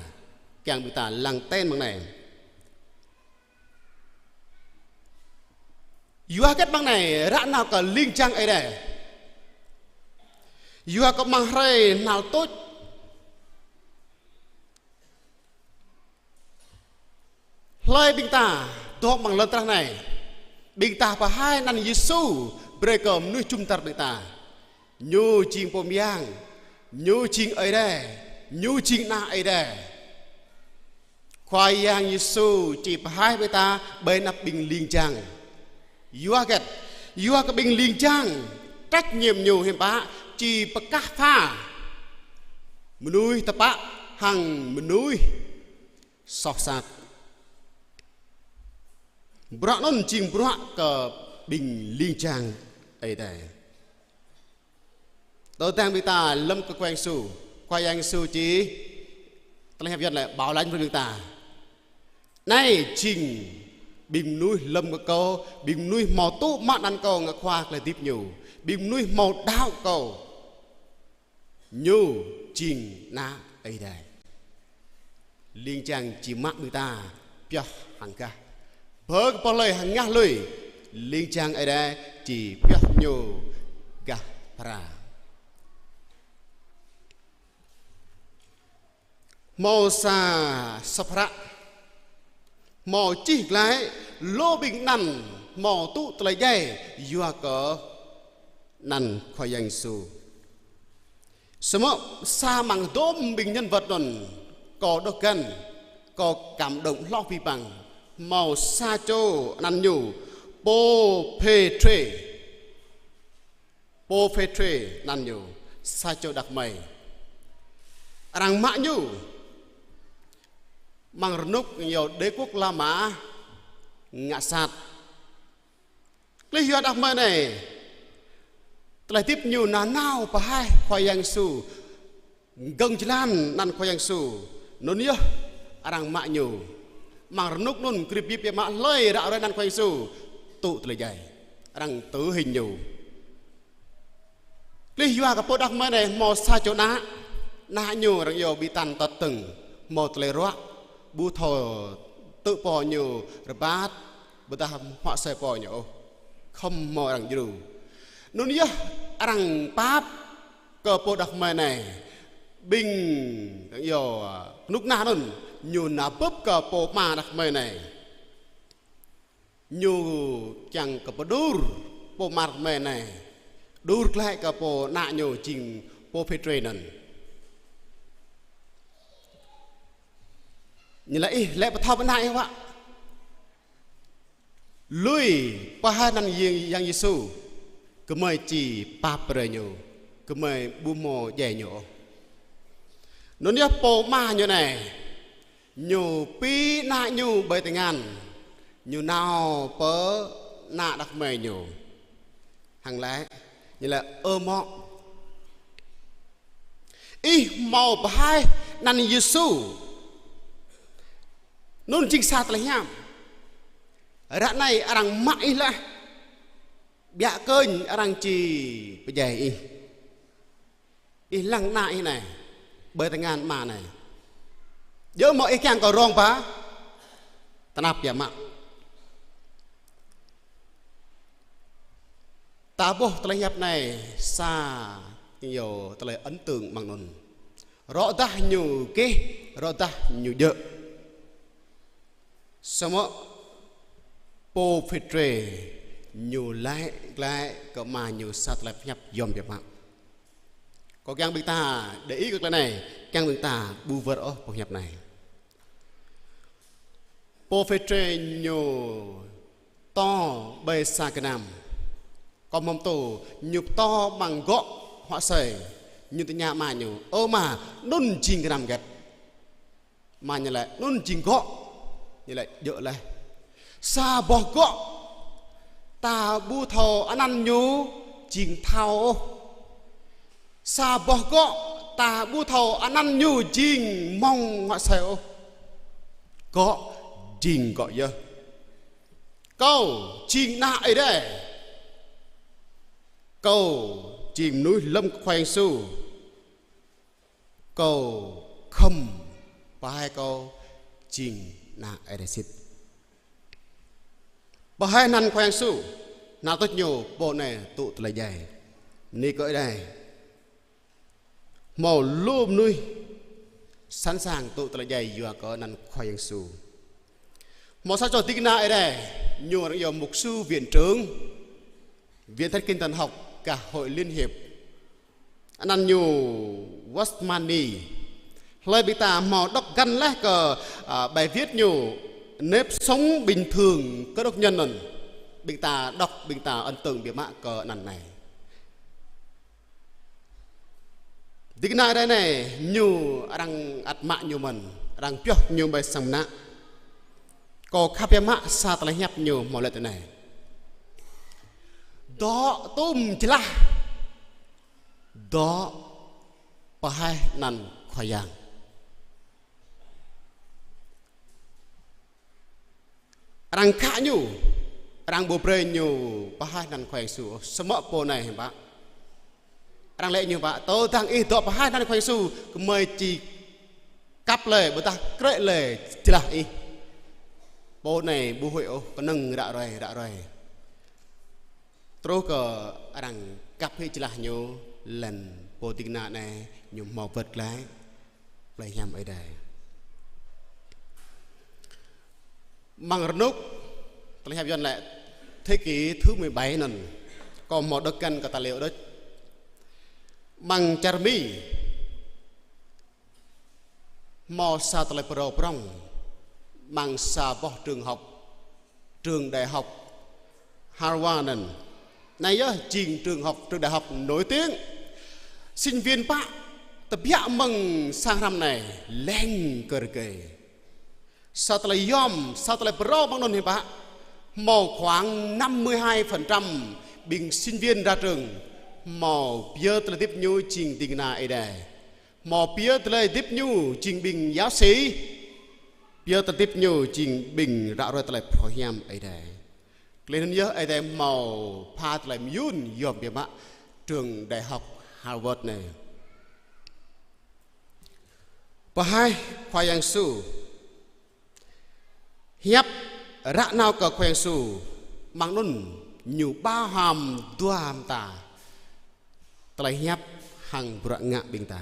Kiăng ƀing ta lăng ten amăng anai. Yua hơget amăng anai ră nao kơ ling jang Ơi Adai? Yua kơ amăng hrơi hnal tuč, hlơi ƀing ta dŏ amăng lŏn tơnah anai, ƀing ta pơhaih anăn Yêsu brơi kơ mơnuih jum dar ƀing ta. Ñu jing Pô Mơyang, Ñu jing Ơi Adai, Ñu jing Ană Ơi Adai. Khua Yang Yêsu či pơhaih ƀing ta ƀơi anăp ƀing ling jang. Yua hơget? Yua kơ ƀing ling jang, trách nhiệm ñu hiư̆m pă či pơkah pha mơnuih tơpă hăng mơnuih soh sat. Bruă anŭn jing bruă kơ ƀing ling jang Ơi Adai. Tơdang ƀing ta lŏm kơ Khua Yang Yêsu, Khua Yang Yêsu či tơlơi hiăp Yuan laĭ bảo lãnh brơi ƀing ta. Anai jing ƀing mơnuih lŏm kơ Kâo, ƀing mơnuih hmâo tŭ mă anăn Kâo ngă Khua tơlơi hơdip ñu, ƀing mơnuih hmâo đaŏ Kâo. Ñu jing Ană Ơi Adai. Ling jang či mă ƀing ta pioh hăng gah. Bơ kơ pô hlơi hơngah lui, ling jang Ơi Adai či pioh ñu gah phara. Hmâo sa sŏp hră hmâo čih glaĭ lu ƀing anăn hmâo tŭ tơlơi djai yua kơ anăn Khua Yang Yêsu. Samơ̆ sa amăng hơdôm ƀing nhân vật anŭn, kâo đŏk găn, kâo cảm động hloh abih bang. Hmâo sa čô anăn ñu Pô Phêtrê. Pô Phêtrê anăn ñu, sa čô đah kơmơi. Arăng mă ñu amăng rơnŭk ñu đế quốc La Mã ngă sat. Klih yua đah kơmơi anai, tơlơi hơdip ñu nanao pơhaih Khua Yang Yêsu, gơ̆ng jơlan anăn Khua Yang Yêsu. Anŭn yơh arăng mă ñu. Amăng rơnŭk anŭn krip bip biă mă hlơi ră ruai anăn Khua Yang Yêsu tŭ tơlơi djai. Arăng tử hình ñu. Klih yua kơ pô đah kơmơi anai hmâo sa čô ană, ană ñu arăng iâu ƀing ta tơtưng, hmâo tơlơi ruă, ƀu thâo tŭ pô ñu rơbat, ƀôdah huă asơi pô ñu ôh. Khŏm hmâo arăng djru. Anŭn yơh arăng pap kơ pô đah kơmơi anai. Ƀing arăng yua kơnuk kơna anŭn ñu nao bưp kơ pô ama đah kơmơi anai. Ñu kiăng kơ pơđur pô ama đah kơmơi anai. Đur glaĭ kơ pô ană ñu jing pô Pêtrê anŭn. Ñu laĭ: Ih lĕ pơthâo pơ ană ih wă. Lui pơhaih anăn Yang, Yang Yêsu, gơmơi či pap brơi ñu, gơmơi ƀu hmâo djai ñu ôh. Anŭn yơh pô ama ñu anai, ñu pi ană ñu ƀơi tơngan, ñu nao pơ ană đah kơmơi ñu. Hăng laĭ, ñu laĭ: Ơ mŏ, ih hmâo pơhaih anăn Yêsu. Anŭn jing sa tơlơi hiam. Ră anai arăng mă ih laih. Biă kơnh arăng či pơdjai ih. Ih lăng ană ih anai ƀơi tơngan ama anai. Djơ̆ mơ̆ ih kiăng kơ rông ba tơnap biă mă. Ta ƀuh tơlơi hiăp anai sa, ñu tơlơi ấn tượng mơ̆ng anŭn. Rŏ dah ñu gêh, rŏ dah ñu djơ̆. Samơ̆ pô Pêtrê ñu laĭ glaĭ kơ ama ñu sa tơlơi pơhiăp yôm biă mă. Kâo kiăng ƀing ta để ý kơ tơlơi anai, kiăng ƀing ta ƀu wơr ôh pơhiăp anai. Pô Pêtrê ñu pơtô ƀơi sa gơnam. Kơ mơ̆ng pơtô, ñu pơtô amăng gŏ huă asơi. Ñu tơña ama ñu: Ơ ama, anŭn jing gơnam hơget? Ama ñu laĭ: Anŭn jing gŏ. Ñu laĭ: Djơ̆ laih. Sa boh gŏ ta ƀu thâo anăn ñu jing thao ôh. Sa boh gŏ ta ƀu thâo anăn ñu jing mơ̆ng huă asơi ôh. Gŏ jing gŏ yơh. Kâo jing ană Ơi Adai. Kâo jing mơnuih lơ̆m Khua Yang Yêsu. Kâo khŏm pơhaih kâo jing ană Ơi Adai sĭt. Pơhaih anăn Khua Yang Yêsu, anăn tuč ñu pô anai tŭ tơlơi djai. Bơni kơ Ơi Adai. Hmâo lu mơnuih sẵn sàng tŭ tơlơi djai yua kơ anăn Khua Yang Yêsu. Hmâo sa čô ding kơna Ơi Adai, ñu arăng yua mục sư viện trưởng, viện thánh kinh thần học, gah Hội Liên hiệp. Anăn ñu Watchman Nee. Hlơi ƀing ta hmâo đŏk găn laih kơ, à, bài viết ñu Nếp sống bình thường Cơ đốc nhân anŭn. Ƀing ta đŏk, ƀing ta ấn tượng biă mă kơ anăn anai. Ding kơna Ơi Adai anai, ñu arăng ăt mă ñu mơ̆n, arăng pioh ñu ƀơi sang mơnă. Kâo khăp biă mă sa tơlơi hiăp ñu hmâo laĭ tui anai: Dŏ tum jơlah, dŏ pơhaih anăn Khua Yang. Arăng khă ñu, arăng ƀu brơi ñu pơhaih anăn Khua Yang Yêsu. Samơ̆ pô anai hiư̆m pă? Arăng laĭ ñu pă: Tơdang ih dŏ pơhaih anăn Khua Yang Yêsu, gơmơi či kăp lĕ, ƀôdah krĕ lĕ jơlah ih. Pô anai ƀu huĭ ôh, kơnơ̆ng ră ruai, ră ruai. Truh kơ arăng kăp hĭ jơlah ñu, laih anŭn pô ding kơna anai ñu hmâo wơ̆t glaĭ plei hiam Ơi Adai. Amăng rơnŭk, tơlơi hiăp Yuan laĭ thế kỷ thứ mười bảy anŭn, kâo hmâo đŏk găn kơ ta lĕ đôč. Amăng čar Mi, hmâo sa tơlơi pơrâo prŏng, amăng sa boh trường học, trường đại học Harvard anŭn. Anai yơh jing trường học, trường đại học nổi tiếng. Sinh viên pă tơbiă mơ̆ng sang hrăm anai leng kơ rơgơi. Sa tơlơi yôm, sa tơlơi pơrâo mơ̆ng anŭn hiư̆m pă? Hmâo khoảng năm mươi hai phần trăm ƀing sinh viên ra trường hmâo pơyơr tơlơi hơdip ñu jing ding kơna Ơi Adai. Hmâo pơyơr tơlơi hơdip ñu jing ƀing giáo sĩ. Pơyơr tơlơi hơdip ñu jing ƀing ră ruai tơlơi phrâo hiam Ơi Adai. Tơlơi anŭn yơh Ơi Adai hmâo pha tơlơi mơyŭn yôm biă mă trường đại học Harvard anai. Pơhaih Khua Yang Yêsu. Hiăp ră nao kơ Khua Yang Yêsu, amăng anŭn ñu bao hăm dua mơta tơlơi hiăp hăng bruă ngă ƀing ta.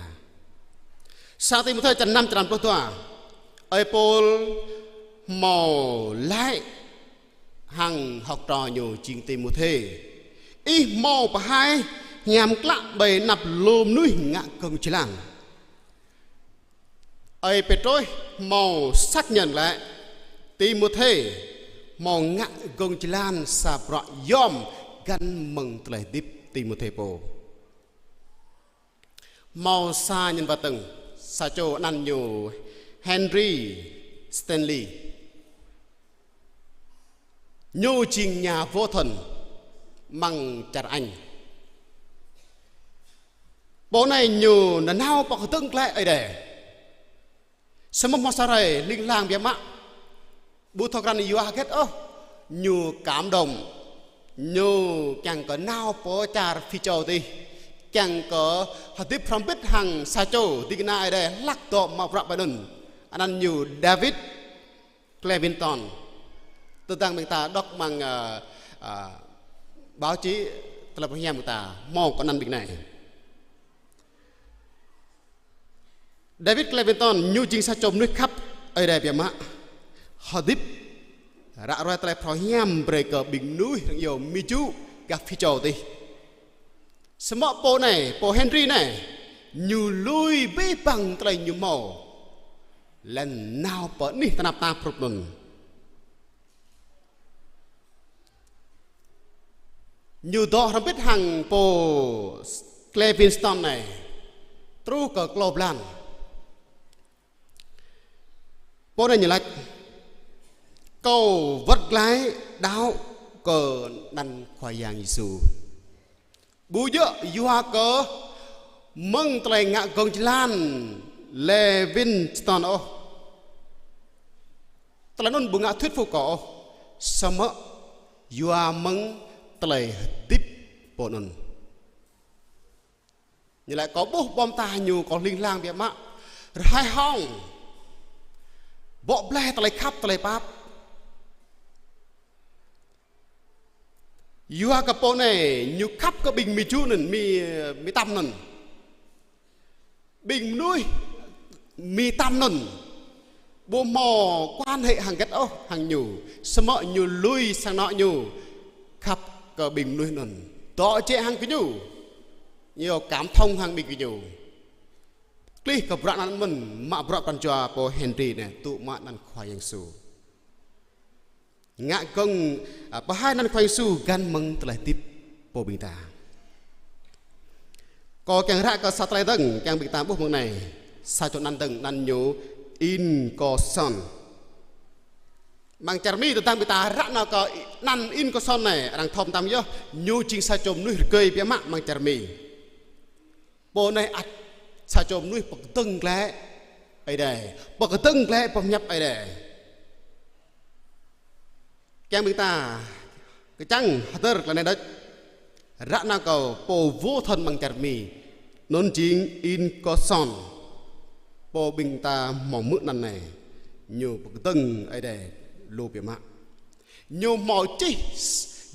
Sa Timôthê črăn năm, črăn pluh dua. Ơi Pôl hmâo laĭ hăng hŏk trò ñu jing Timôthê: Ih hmâo pơhaih hiam klă ƀơi anăp lu mơnuih ngă gơ̆ng jơlan. Ơi Pêtrôs hmâo xác nhận glaĭ Timôthê hmâo ngă gơ̆ng jơlan sa bruă yom găn mơ̆ng tơlơi hơdip Timôthê pô. Hmâo sa nhân vật dơ̆ng, sa čô anăn ñu Henry Stanley. Ñu jing nhà vô thần amăng čar Anh. Pô anai ñu nanao pơkơdơ̆ng glaĭ Ơi Adai. Samơ̆ hmâo sa hrơi hling hlang biă mă, ƀu thâo krăn yua hơget ôh, ñu cảm động. Ñu kiăng kơ nao pơ čar Phi Châu tih, kiăng kơ hơdip hrŏm hơbĭt hăng sa čô ding kơna Ơi Adai hlak dŏ mă bruă ƀơi anŭn. Anăn ñu David Livingstone. Tơdang ƀing ta đọc amăng, ơ, ơ, báo chí, tơlơi pơhiam ƀing ta hmâo kơ anăn ƀing anai. David Livingstone ñu jing sa čô mơnuih khăp Ơi Adai biă mă. Hơdip ră ruai tơlơi phrâo hiam brơi kơ ƀing mơnuih răng iâu Mi Ju gah Phi Châu tih. Samơ̆ pô anai, pô Henry anai, ñu lui abih bang tơlơi ñu hmâo, laih anŭn nao pơ anih tơnap tap hrup anŭn. Ñu dŏ hrŏm hơbĭt hăng pô Livingstone anai truh kơ klâo blan. Pô anai ñu laĭ: Kâo wơ̆t glaĭ đaŏ kơ anăn Khua Yang Yêsu. Ƀu djơ̆ yua kơ mơ̆ng tơlơi ngă gơ̆ng jơlan Livingstone ôh. Tơlơi anŭn ƀu ngă thuyết phục kâo ôh. Samơ̆ yua mơ̆ng tơlơi hơdip pô anŭn. Ñu laĭ: Kâo ƀuh ƀô̆ mơta ñu, kâo hling hlang biă mă, rơhai hông, bŏ blai tơlơi khăp tơlơi pap. Yua kơ pô anai ñu khăp kơ ƀing Mi Ju anŭn, Mi, Mi Tăm anŭn. Ƀing mơnuih Mi Tăm anŭn ƀu hmâo quan hệ hăng hơget ôh hăng ñu, samơ̆ ñu lui sang anŏ ñu khăp kơ ƀing mơnuih anŭn, dŏ jĕ hăng gơñu, ñu cảm thông hăng ƀing gơñu. Klih kơ bruă anŭn mơ̆n mă bruă pran jua pô Henry anai tŭ mă anăn Khua Yang Yêsu. Ngă gơ̆ng, ơ, pơhaih anăn Khua Yang Yêsu găn mơ̆ng tơlơi hơdip pô ƀing ta. Kâo kiăng ră kơ sa tơlơi dơ̆ng kiăng ƀing ta ƀuh mơ̆ng anai. Sa čô anăn dơ̆ng, anăn ñu Ingersoll. Amăng čar Mi, tơdang ƀing ta ră nao kơ anăn Ingersoll anai, arăng thâo mơtam yơh, ñu jing sa čô mơnuih rơgơi biă mă amăng čar Mi. Pô anai ăt sa čô mơnuih pơkơdơ̆ng glaĭ Ơi Adai, pơkơdơ̆ng glaĭ pơhiăp Ơi Adai. Kiăng ƀing ta kơčăng hơdơr tơlơi anai đôč. Ră nao kơ pô vô thần amăng čar Mi, anŭn jing Ingersoll. Pô ƀing ta hmâo hmư̆ anăn anai, ñu pơkơdơ̆ng Ơi Adai lu biă mă. Ñu hmâo čih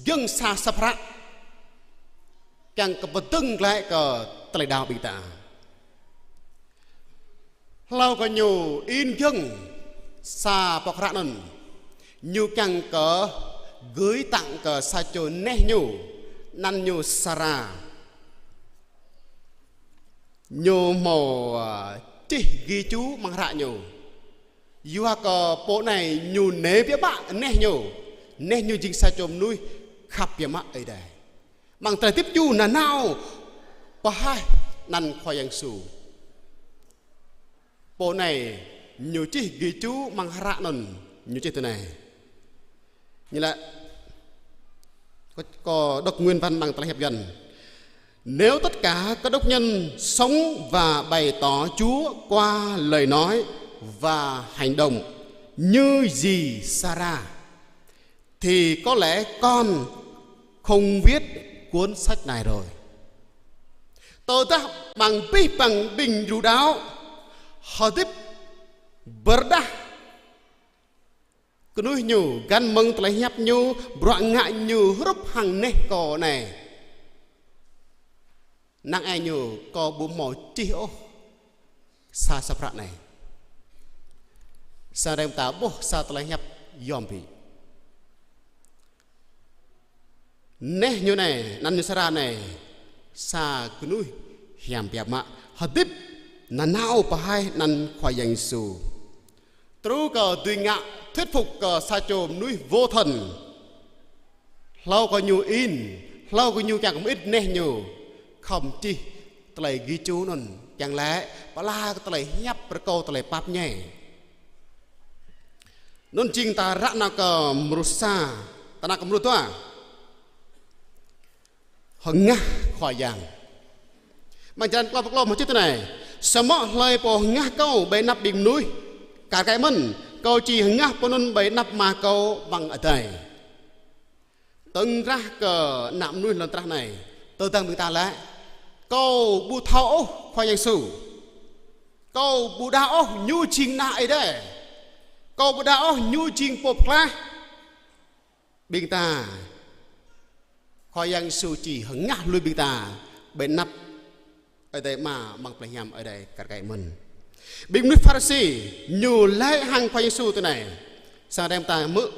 giŏng sa sơ̆p hră kiăng kơ pơdơ̆ng glaĭ kơ tơlơi đaŏ ƀing ta. Hlâo kơ ñu in giŏng sa pŏk hră anŭn, ñu kiăng kơ gửi tặng kơ sa čô neh ñu, anăn ñu Sara. Ñu hmâo, ơ, čih ghi chú amăng hră ñu. Yua kơ pô anai ñu nê biă mă neh ñu. Neh ñu jing sa čô mơnuih khăp biă mă Ơi Adai. Amăng tơlơi hơdip ñu nanao pơhaih anăn Khua Yang Yêsu. Pô anai ñu čih ghi chú amăng hră anŭn, ñu čih tui anai. Ñu laĭ, kâo, kâo đọc nguyên văn bằng tơlơi hiăp Yuăn. Nếu tất cả Cơ Đốc nhân sống và bày tỏ Chúa qua lời nói và hành động như dì Sarah, thì có lẽ con không viết cuốn sách này rồi. Tơdah ƀing abih bang ƀing djru đaŏ hơdip pơrơđah Kơnuih ñu găn mơ̆ng tơlơi hiăp ñu, bruă ngă ñu hrup hăng neh kâo anai. Năng ai ñu kâo ƀu hmâo čih ôh sa sa prăk anai. Sa rem ta ƀuh sa tơlơi hiăp yôm ƀĭ. Neh ñu anai, anăn ñu Sara anai, sa kơnuih hiam biă mă, hơdip nanao pơhaih anăn Khua Yang Yêsu. Truh kơ dưi ngă thuyết phục kơ sa čô mơnuih vô thần. Hlâo kơ ñu in, hlâo kơ ñu kiăng kơ mơit neh ñu, khŏm čih tơlơi ghi chú anŭn, kiăng laĭ pơala kơ tơlơi hiăp rơkâo tơlơi pap ñai. Anŭn jing ta ră nao kơ mrô sa, ta nao kơ mrô dua. Hơngah Khua Yang. Amăng črăn klâo pluh klâo mơ̆ čih tui anai: Samơ̆ hlơi pô hơngah Kâo ƀơi anăp ƀing mơnuih, kar kaĭ mơ̆n, Kâo či hơngah pô anŭn ƀơi anăp Ama Kâo amăng adai. Tơ̆ng krah kơ ană mơnuih lŏn tơnah anai, tơdang ƀing ta laĭ: Kâo ƀu thâo ôh Khua Yang Yêsu. Kâo ƀu đaŏ ôh Ñu jing Ană Ơi Adai. Kâo ƀu đaŏ ôh Ñu jing Pô Pơklaih. Ƀing ta, Khua Yang Yêsu či hơngah lui ƀing ta ƀơi anăp Ơi Adai Ama amăng plei hiam Ơi Adai kar kaĭ mơ̆n. Ƀing mơnuih Pharisi ñu laĭ hăng Khua Yang Yêsu tui anai. Sa rem ta hmư̆.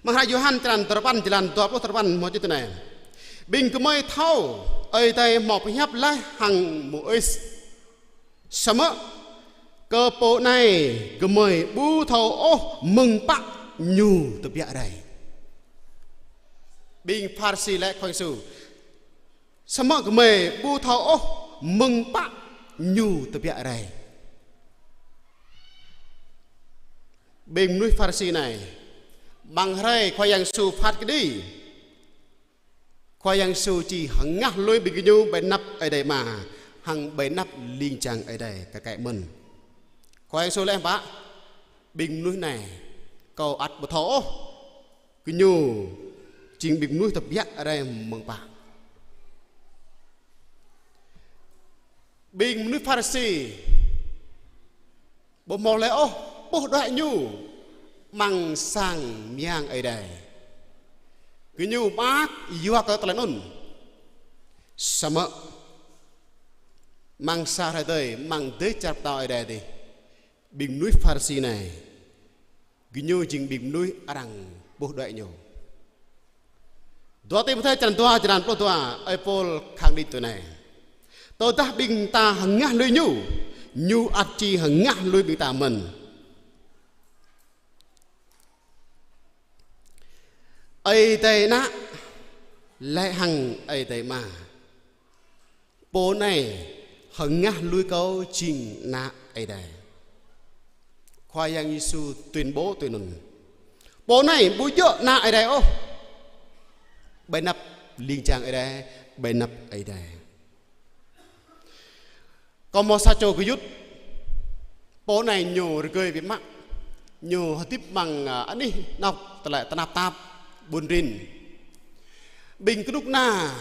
Amăng hră Yôhan črăn duapăn, jơlan dua pluh duapăn mơ̆ čih tui anai: Ƀing gơmơi thâo Ơi Adai hmâo pơhiăp laih hăng Môis. Samơ̆ kơ pô anai gơmơi ƀu thâo ôh mơ̆ng pă ñu tơbiă rai. Ƀing Pharisi laĭ Khua Yang Yêsu: Samơ̆ gơmơi ƀu thâo ôh mơ̆ng pă ñu tơbiă rai. Ƀing mơnuih Pharisi anai, amăng hrơi Khua Yang Yêsu phat kơđi, Khua Yang Yêsu či hơngah lui ƀing gơñu ƀơi anăp Ơi Adai Ama, hăng ƀơi anăp ling jang Ơi Adai kar kaĭ mơ̆n. Khua Yang Yêsu laĭ hăng pă: Ƀing mơnuih anai, Kâo ăt ƀu thâo ôh gơñu jing ƀing mơnuih tơbiă rai mơ̆ng pă. Ƀing mơnuih Pharisi ƀu hmâo hlơi ôh puh đuaĭ ñu amăng sang mơyang Ơi Adai. Gơñu mơak yua kơ tơlơi anŭn. Samơ̆ amăng sa hrơi tơi, amăng dêh čar pơtao Ơi Adai dih, ƀing mơnuih Pharisi anai, gơñu jing ƀing mơnuih arăng puh đuaĭ ñu. Dua Timôthê črăn dua, jơlan pluh dua, ơi Pôl khẳng định tui anai: Tơdah ƀing ta hơngah lui ñu, ñu ăt či hơngah lui ƀing ta mơ̆n. Ơi Adai Ană laĭ hăng Ơi Adai Ama: Pô anai hơngah lui Kâo jing Ană Ơi Adai. Khua Yang Yêsu tuyên bố tui anŭn. Pô anai ƀu djơ̆ Ană Ơi Adai ôh. Ƀơi anăp ling jang Ơi Adai, ƀơi anăp Ơi Adai. Kâo hmâo sa čô gơyut, pô anai ñu rơgơi biă mă, ñu hơdip amăng, a, anih anŏ tơlơi tơnap tap, ƀun rin. Ƀing kơnuk kơna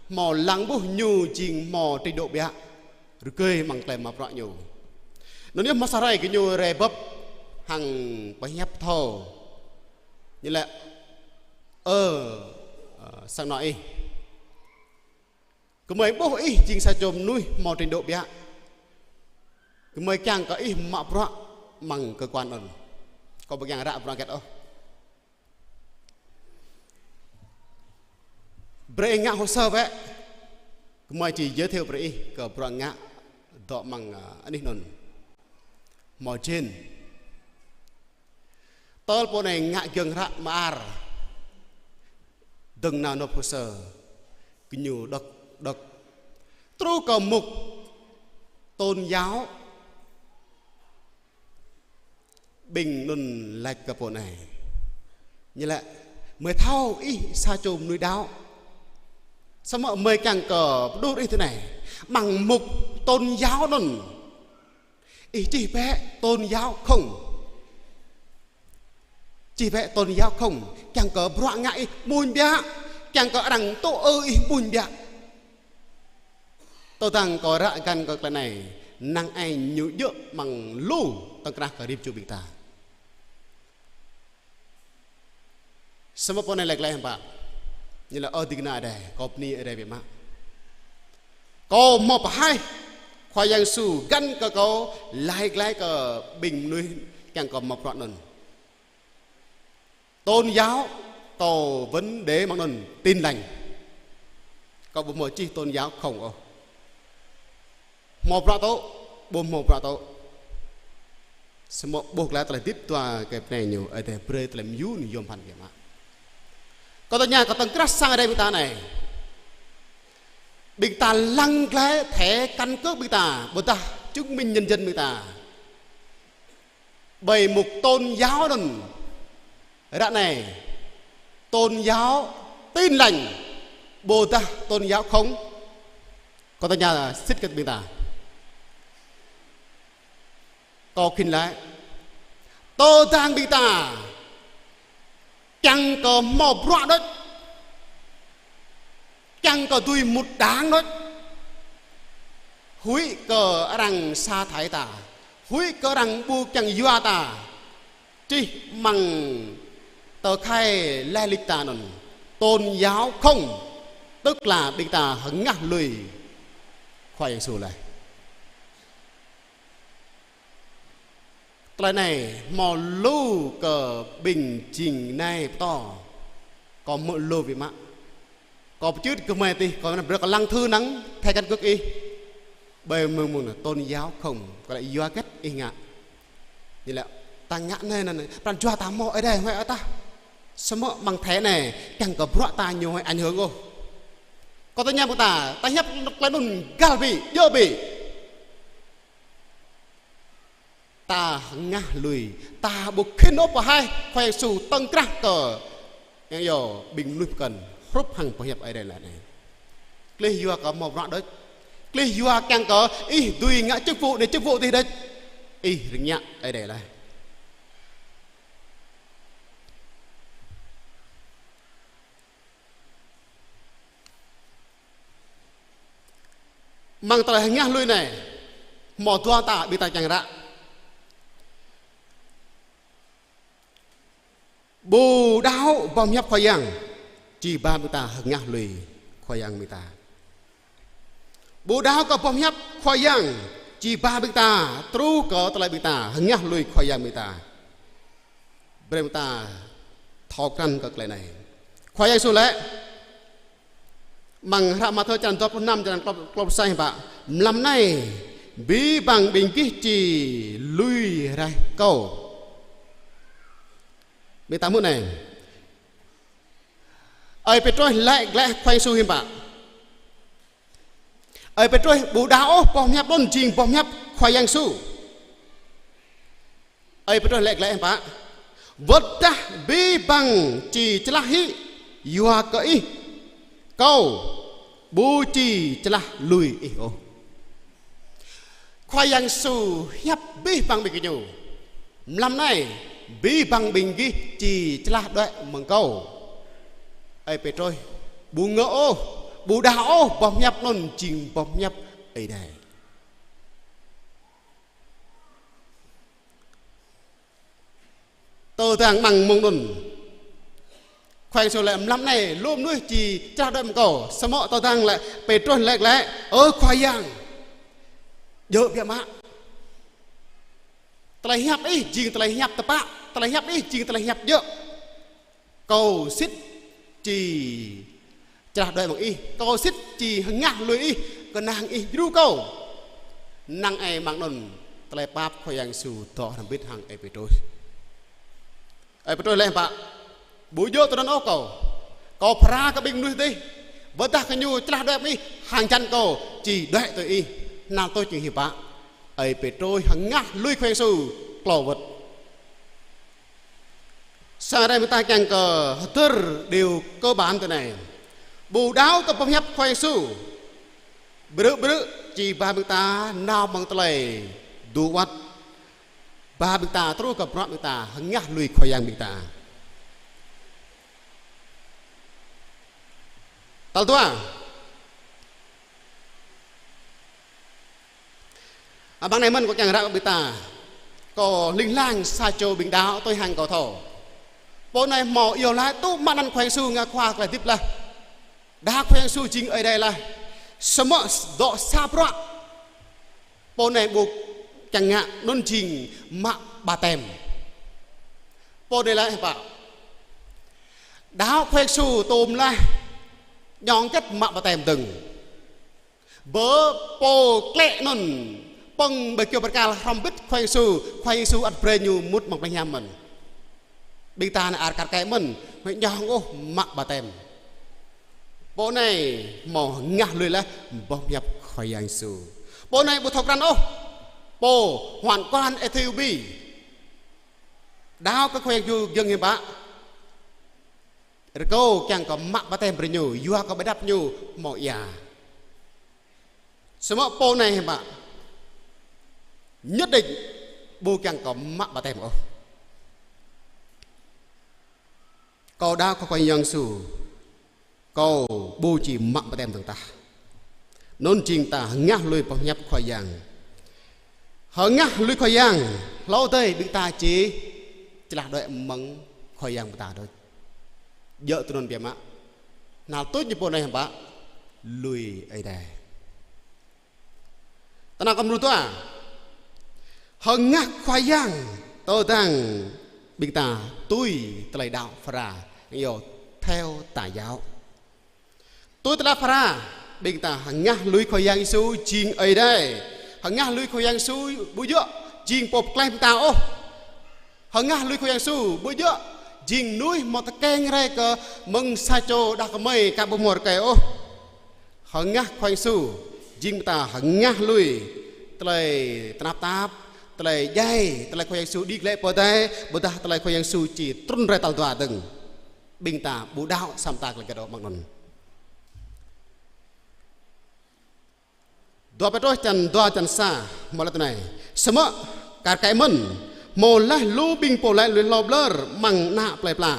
hmâo lăng ƀuh ñu jing hmâo trình độ biă, rơgơi amăng tơlơi mă bruă ñu. Anŭn yơh hmâo sa hrơi gơñu rai bưp hăng pơhiăp thâo. Ñu laĭ: Ơ, ơ, sang anŏ ih. Gơmơi ƀuh ih jing sa čô mơnuih hmâo trình độ biă. Gơmơi kiăng kơ ih mă bruă amăng cơ quan anŭn. Kâo ƀu kiăng ră bruă hơget ôh. Brơi ih ngă hồ sơ wơ̆t. Gơmơi či giới thiệu brơi ih kơ bruă ngă dŏ amăng, a, anih anŭn. Hmâo jên. Tơl pô anai ngă giŏng hră mơar, dơ̆ng nao nộp hồ sơ, gơñu đŏk đŏk. Truh kơ mục tôn giáo, ƀing anŭn laĭ kơ pô anai. Ñu laĭ: Gơmơi thâo ih sa čô mơnuih đaŏ. Samơ̆ gơmơi kiăng kơ pơđur ih tui anai. Amăng mục tôn giáo anŭn, ih čih bĕ tôn giáo không. Čih bĕ tôn giáo không, kiăng kơ bruă ngă ih ƀuñ biă, kiăng kơ arăng tŭ ư ih ƀuñ biă. Tơdang kâo ră găn kơ tơlơi anai, năng ai ñu djơ̆ amăng lu tơkrah kơ rĭm čô ƀing ta. Samơ̆ pô anai laĭ glaĭ hăng pă? Ñu laĭ: Ơ ding kơna Ơi Adai, kâo bơni Ơi Adai biă mă. Kâo hmâo pơhaih Khua Yang Yêsu găn kơ kâo laĭ glaĭ kơ ƀing mơnuih kiăng kơ hmâo bruă anŭn. Tôn giáo, kâo vấn đề mơ̆ng anŭn Tin Lành. Kâo ƀu hmâo čih tôn giáo không ôh. Hmâo bruă tŭ, ƀu hmâo bruă tŭ. Samơ̆ ƀuh glaĭ tơlơi hơdip dua kơ pơnai ñu, Ơi Adai brơi tơlơi mơyŭn yôm phăn biă mă. Kâo tơña kơ tơ̆ng krah sang Ơi Adai ƀing ta anai. Ƀing ta lăng glaĭ thẻ căn cước ƀing ta, ƀôdah chứng minh nhân dân ƀing ta. Ƀơi mục tôn giáo anŭn, ră anai, tôn giáo Tin Lành, ƀôdah tôn giáo không? Kâo tơña sĭt kơ ƀing ta. Kâo khĭn laĭ, tơdang ƀing ta kiăng kơ hmâo bruă đôč, kiăng kơ dưi mŭt đảng đôč, huĭ kơ arăng sa thải ta, huĭ kơ arăng ƀu kiăng yua ta, čih amăng tờ khai lai lịch ta anŭn, tôn giáo không, tức là ƀing ta hơngah lui Khua Yang Yêsu laih. Tơlơi anai hmâo lu kơ ƀing jing nai pơtô. Kâo hmư̆ lu biă mă. Kâo pơčut gơmơi tih, kâo brơi kơ lăng thư năng thẻ căn cước ih. Ƀơi mơ̆ng mơ̆ng anai tôn giáo không, kâo laĭ yua hơget ih ngă. Ñu laĭ ta ngă anai anŭn, pran jua ta hmâo Ơi Adai huai ôh tah. Samơ̆ amăng thẻ anai, kiăng kơ bruă ta ñu huai ảnh hưởng ôh. Kâo tơña ƀing ta, ta hiăp tơlơi anŭn găl ƀĭ, djơ̆ ƀĭ. Ta hơngah lui, ta ƀu khĭn ôh pơhaih Khua Yang Yêsu tơ̆ng krah kơ yang yơh ƀing mơnuih pơkŏn hrup hăng boh hiăp Ơi Adai laĭ anai. Klih yua kơ hmâo bruă đôč. Klih yua kiăng kơ ih dưi ngă chức vụ anai chức vụ adih đôč. Ih rơngiă Ơi Adai laih. Amăng tơlơi hơngah lui anai, hmâo dua ta ƀing ta kiăng ră. Ƀu đaŏ boh hiăp Khua Yang, či ba ƀing ta hơngah lui Khua Yang ƀing ta. Ƀu đaŏ kơ boh hiăp Khua Yang, či ba ƀing ta, truh kơ tơlơi ƀing ta hơngah lui Khua Yang ƀing ta. Brơi ƀing ta thâo krăn kơ tơlơi anai. Khua Yang Yêsu laĭ, amăng hră Mathiơ črăn dua pluh năm, črăn klâo, klâo pluh sa hiư̆m pă: Mlam anai, abih bang ƀing gih či lui raih Kâo. Ƀing ta hmư̆ anai. Ơi Pêtrôs laĭ glaĭ Khua Yang Yêsu hiư̆m pă? Ơi Pêtrôs ƀu đaŏ ôh boh hiăp anŭn jing boh hiăp Khua Yang Yêsu. Ơi Pêtrôs laĭ glaĭ hiư̆m pă? Wơ̆t dah abih bang či čơlah hĭ yua kơ ih, Kâo ƀu či čơlah lui ih ôh. Khua Yang Yêsu hiăp abih bang ƀing gơñu: Mlam anai, abih bang ƀing gih či čơlah đuaĭ mơ̆ng Kâo. Ơi Pêtrôs ƀu ngă ôh, ƀu đaŏ ôh boh hiăp anŭn jing boh hiăp Ơi Adai. Tơdang amăng mông anŭn, Khua Yang Yêsu laĭ: Mlam anai, lu mơnuih či čơlah đuaĭ mơ̆ng Kâo. Samơ̆ tơdang laĭ, Pêtrôs laĭ glaĭ: Ơ Khua Yang, djơ̆ biă mă. Tơlơi hiăp ih jing tơlơi hiăp tơpă, tơlơi hiăp ih jing tơlơi hiăp djơ̆. Kâo sĭt či čơlah đuaĭ mơ̆ng ih, kâo sĭt či hơngah lui ih, kơnang ih djru kâo. Năng ai mơ̆ng anŭn tơlơi pap Khua Yang Yêsu dŏ hrŏm hơbĭt hăng Ơi Pêtrôs. Ơi Pêtrôs laĭ hiư̆m pă? Ƀu djơ̆ tui anŭn ôh kâo. Kâo phara kơ ƀing mơnuih adih. Wơ̆t dah gơñu čơlah đuaĭ mơ̆ng ih, hăng jăn kâo či đuaĭ tui ih. Nao tui ih hiư̆m pă? Ơi Pêtrôs hơngah lui Khua Yang Yêsu klâo wơ̆t. Sang rai mơ̆ng ta kiăng kơ hơdơr điều cơ bản tui anai. Ƀu đaŏ kơ boh hiăp Khua Yang Yêsu. Brư̆ brư̆ či ba ƀing ta nao mơ̆ng tơlơi dŏ wơ̆t. Ba ƀing ta truh kơ bruă ƀing ta hơngah lui Khua Yang ƀing ta. Tal dua. Amăng anai mơ̆n kâo kiăng ră kơ ƀing ta. Kâo ling lang sa čô ƀing đaŏ tui hăng kâo thâo. Pô anai hmâo iâu laĭ tŭ mă anăn Khua Yang Yêsu ngă khua tơlơi hơdip laih. Đaŏ Khua Yang Yêsu jing Ơi Adai laih. Samơ̆ dŏ sa bruă pô anai ƀu kiăng ngă, anŭn jing mă ƀaptem. Pô anai laĭ hơpă? Đaŏ Khua Yang Yêsu tŭm laih, ñong kĕt mă ƀaptem dơ̆ng. Bơ pô klĕ anŭn pơ̆ng ƀơi kơyâo bơrkal hrŏm hơbĭt Khua Yang Yêsu, Khua Yang Yêsu ăt brơi ñu mŭt amăng plei hiam mơ̆n. Ƀing ta anai ăt kar kaĭ mơ̆n, huĭ ñong ôh mă ƀaptem. Pô anai hmâo hơngah lui laih boh pơhiăp Khua Yang Yêsu. Pô anai ƀu thâo krăn ôh pô hoan kuan Êthiôpi đaŏ kơ Khua Yang Yêsu giŏng hiư̆m pă. Rơkâo kiăng kơ mă ƀaptem brơi ñu, yua kơ ƀơi anăp ñu hmâo ia. Samơ̆ pô anai hơpă? Nhất định ƀu kiăng kơ mă ƀaptem ôh. Kâo đaŏ kơ Khua Yang Yêsu, kâo ƀu či mă ƀaptem dơ̆ng tah. Anŭn jing ta hơngah lui boh pơhiăp Khua Yang. Hơngah lui Khua Yang, hlâo adih ƀing ta či čơlah đuaĭ mơ̆ng Khua Yang ƀing ta đôč. Djơ̆ tui anŭn biă mă. Hnal tuč ñu pô anai hơpă? Lui Ơi Adai. Tơnap kơ mơnuih dua. Hơngah Khua Yang tơdang ƀing ta tui tơlơi đaŏ phara, yua theo tà giáo. Tui tơlơi phara, ƀing ta hơngah lui Khua Yang Yêsu jing Ơi Adai. Hơngah lui Khua Yang Yêsu ƀu djơ̆ jing pô pơklaih ƀing ta ôh. Hơngah lui Khua Yang Yêsu ƀu djơ̆ jing mơnuih hmâo tơkeng rai kơ mơ̆ng sa čô đah kơmơi ka ƀu hmâo rơkơi ôh. Hơngah Khua Yang Yêsu jing ƀing ta hơngah lui tơlơi tơnap tap, tơlơi djai, tơlơi Khua Yang Yêsu đĭ glaĭ pơ adai, ƀôdah tơlơi Khua Yang Yêsu či trŭn rai tal dua dơ̆ng. Ƀing ta ƀu đaŏ samơ̆ ta kơ lĕ kơ đaŏ mơ̆ng anŭn. Dua Pêtrôs črăn dua črăn sa hmâo laĭ tui anai: Samơ̆ kar kaĭ mơ̆n, hmâo laih lu ƀing pô laĭ lui hlâo ƀlơr amăng ană plei pla.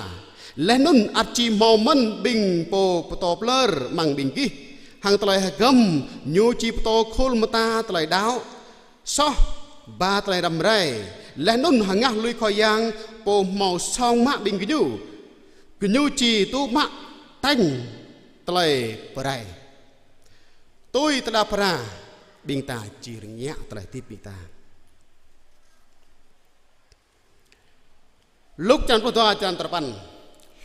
Laih anŭn ăt či hmâo mơ̆n ƀing pô pơtô ƀlơr amăng ƀing gih, hăng tơlơi hơgŏm ñu či pơtô khul mơta tơlơi đaŏ soh ba tơlơi răm rai. Laih anŭn hơngah lui Khua Yang pô hmâo song mă ƀing gơñu, gơñu či tŭ mă tañ tơlơi pơrai. Tui tơlơi phara, ƀing ta či rơngiă tơlơi hơdip ƀing ta. Luk črăn pluh dua, črăn duapăn: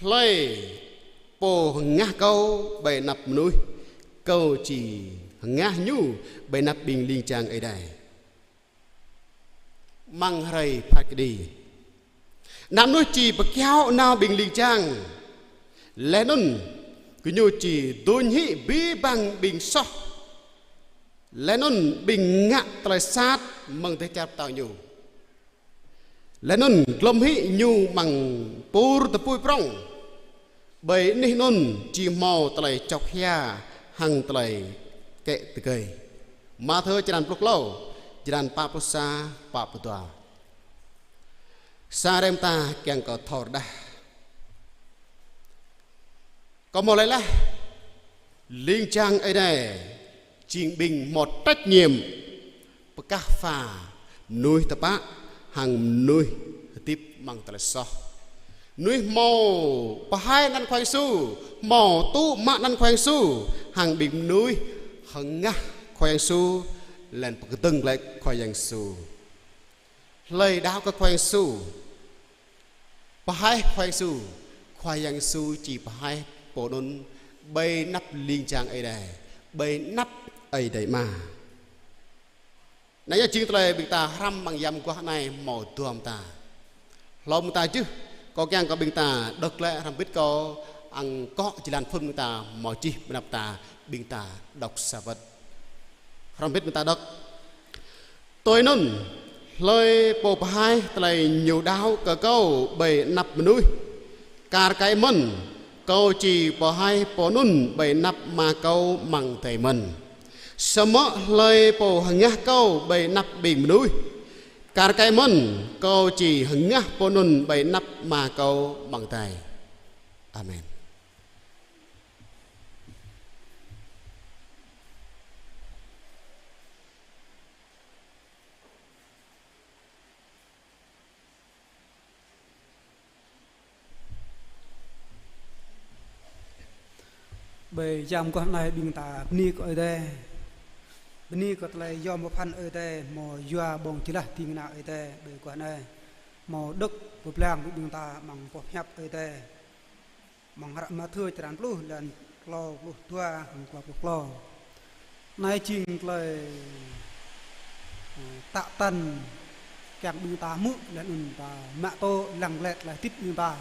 Hlơi pô hơngah kâo ƀơi anăp mơnuih, kâo či hơngah ñu ƀơi anăp ƀing ling jang Ơi Adai. Amăng hrơi phat kơđi, ană mơnuih či pơkiaŏ nao ƀing ling jang. Laih anŭn gơñu či duñ hĭ abih bang ƀing soh, laih anŭn ƀing ngă tơlơi sat mơ̆ng dêh čar pơtao ñu. Laih anŭn glŏm hĭ ñu amăng pur tơpui prŏng. Ƀơi anih anŭn či hmâo tơlơi čŏk hia hăng tơlơi kĕ tơgơi. Mathiơ črăn pluh klâo, črăn pă pluh sa, pă pluh dua. Sa rem ta kiăng kơ thâo rơđah. Kâo hmâo laĭ laih, ling jang Ơi Adai jing ƀing hmâo trách nhiệm pơkah pha mơnuih tơpă hăng mơnuih hơdip amăng tơlơi soh. Mơnuih hmâo pơhaih anăn Khua Yang Yêsu, hmâo tŭ mă anăn Khua Yang Yêsu, hăng ƀing mơnuih hơngah Khua Yang Yêsu, laih anŭn pơkơdơ̆ng glaĭ Khua Yang Yêsu. Hlơi đaŏ kơ Khua Yang Yêsu, pơhaih Khua Yang Yêsu, Khua Yang Yêsu či pơhaih pô anŭn ƀơi anăp ling jang Ơi Adai, ƀơi anăp Ơi Adai Ama. Anai yơh jing tơlơi ƀing ta hrăm amăng yăm mơguah anai hmâo dua mơta. Hlâo mơta jưh, kâo kiăng kơ ƀing ta đŏk glaĭ hrăm hơbĭt kâo, hăng akŏ jơlan phŭn ƀing ta hmâo čih ƀơi anăp ta, ƀing ta đŏk sa wơ̆t. Hrăm hơbĭt ƀing ta đŏk. Tui anŭn, hlơi pô pơhaih tơlơi ñu đaŏ kơ kâo ƀơi anăp mơnuih, kar kaĭ mơ̆n, kâo či pơhaih pô anŭn ƀơi anăp Ama kâo amăng adai mơ̆n. Samơ̆ hlơi pô hơngah kâo ƀơi anăp ƀing mơnuih, kar kaĭ mơ̆n, kâo či hơngah pô anŭn ƀơi anăp Ama kâo amăng adai. Amen. Ƀơi jam guah anai ƀing ta bơni kơ Ơi Adai. Bơni kơ tơlơi yom pơphan Ơi Adai, hmâo yua ƀơ̆ng jơlah ding kơna Ơi Adai ƀơi guah anai. Hmâo đŏk pơblang ƀing ta amăng boh hiăp Ơi Adai. Amăng hră Mathiơ črăn pluh, lan klâo pluh dua hăng klâo pluh klâo. Anai jing tơlơi, ơ, tă tăn kiăng ƀing ta hmư̆, laih anŭn ta mă tŭ lăng glaĭ tơlơi hơdip ƀing ta.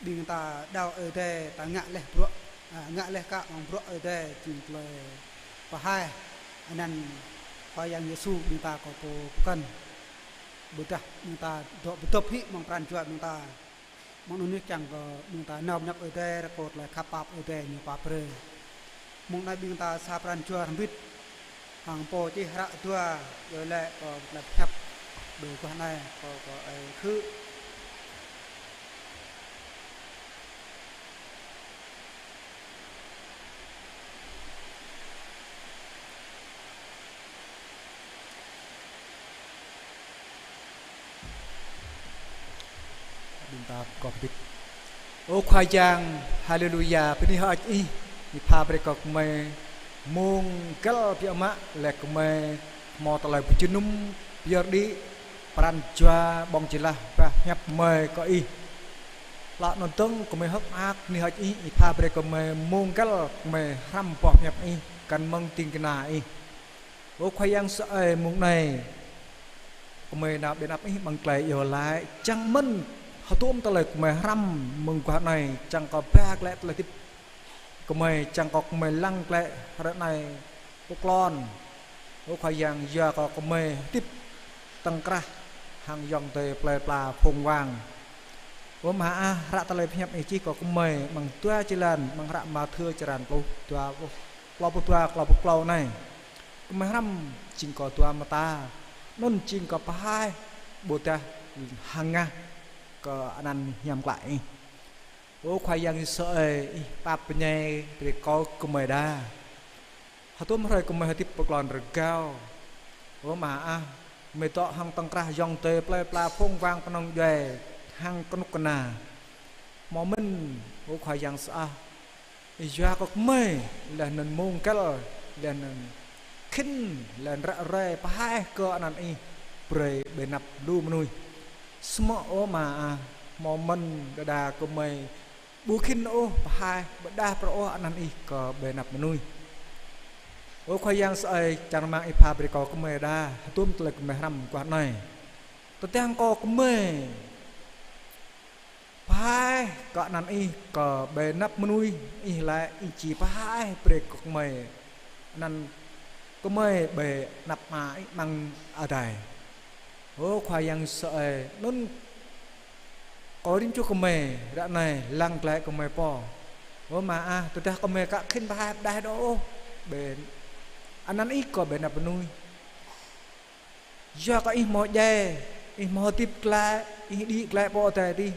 Ƀing ta đaŏ Ơi Adai, ta ngă laih bruă, ơ, ngă laih kơ amăng bruă Ơi Adai, jing tơlơi pơhaih anăn Khua Yang Yêsu ƀing ta kơ pô pơkŏn. Ƀôdah ƀing ta dŏ pơdŏp hĭ amăng pran jua ƀing ta. Mơ̆ng anŭn yơh kiăng kơ ƀing ta nao pơ anăp Ơi Adai, rơkâo tơlơi khăp pap Ơi Adai ñu pap brơi. Mơ̆ng anai ƀing ta sa pran jua hrŏm hơbĭt hăng pô čih hră dua, iâu laĭ kơ tơlơi pơhiăp ƀơi guah anai, kơ, kơ ơi Khư. Ƀing ta kơkuh pĭt. Ơ Khua Yang, haleluya, bơni hơơč Ih, Ih pha brơi kơ gơmơi mông găl biă mă, laih gơmơi hmâo tơlơi pơjơnum pơyơr đĭ pran jua ƀơ̆ng jơlah bah hiăp gơmơi kơ Ih. Laih anŭn dơ̆ng gơmơi hơ̆k mơak bơni hơơč Ih, Ih pha brơi kơ gơmơi mông găl gơmơi hrăm boh hiăp Ih, găn mơ̆ng ding kơna Ih. Ơ Khua Yang sơai, mông anai gơmơi nao ƀơi anăp Ih amăng tơlơi iâu laĭ, čang mơ̆n hơdôm tơlơi gơmơi hrăm mơ̆ng guah anai, čang kơ ba glaĭ tơlơi hơdip gơmơi, čang kơ gơmơi lăng glaĭ hrơi anai pơklŏn. Ơ Khua Yang, yua kơ gơmơi hơdip tŏng krah hăng ayŏng adơi plơi pla phung wang. Ơ Ama ah, hră tơlơi pơhiăp Ih čih kơ gơmơi amăng dua jơlan, amăng hră Mathiơ črăn pluh dua, klâo pluh dua, klâo pluh klâo anai. Gơmơi hrăm jing kơ dua mơta, anŭn jing kơ pơhaih ƀôdah hơngah kơ anăn hiam klă Ih. Ơ Khua Yang Yêsu ơi, Ih pap pơñai brơi kơ gơmơi đa. Hơdôm hrơi gơmơi hơdip pơklŏn rơgao. Ơ Ama ah, gơmơi dŏ hăng tŏng krah ayŏng adơi plơi pla phung wang kơnơ̆ng djuai hăng kơnuk kơna. Hmâo mơ̆n, ơ Khua Yang sơai, Ih yua kơ gơmơi, laih anŭn mông găl, laih anŭn khĭn, laih anŭn ră ruai pơhaih kơ anăn Ih brơi ƀơi anăp lu mơnuih. Samơ̆ ơ Ama ah, hmâo mơ̆n đơđa gơmơi ƀu khĭn ôh pơhaih, ƀôdah pơrơoh anăn Ih kơ ƀơi anăp mơnuih. Ơ Khua Yang sơai, čang rơmang Ih pha brơi kơ gơmơi đa, hơdôm tơlơi gơmơi hrăm guah anai. Tơdang kơ gơmơi pơhaih kơ anăn Ih kơ ƀơi anăp mơnuih, Ih laĭ Ih či pơhaih brơi kơ gơmơi anăn gơmơi ƀơi anăp Ama Ih amăng adai. Ơ Khua Yang sơai, anŭn kơ rĭm čô gơmơi ră anai lăng glaĭ gơmơi pô. Ơ Ama ah, tơdah gơmơi ka khĭn pơhaih pơđaih đôč ôh ƀơi anăn Ih kơ ƀơi anăp mơnuih. Yua kơ Ih hmâo djai, Ih hmâo hơdip glaĭ, Ih đĭ glaĭ pơ adai adih,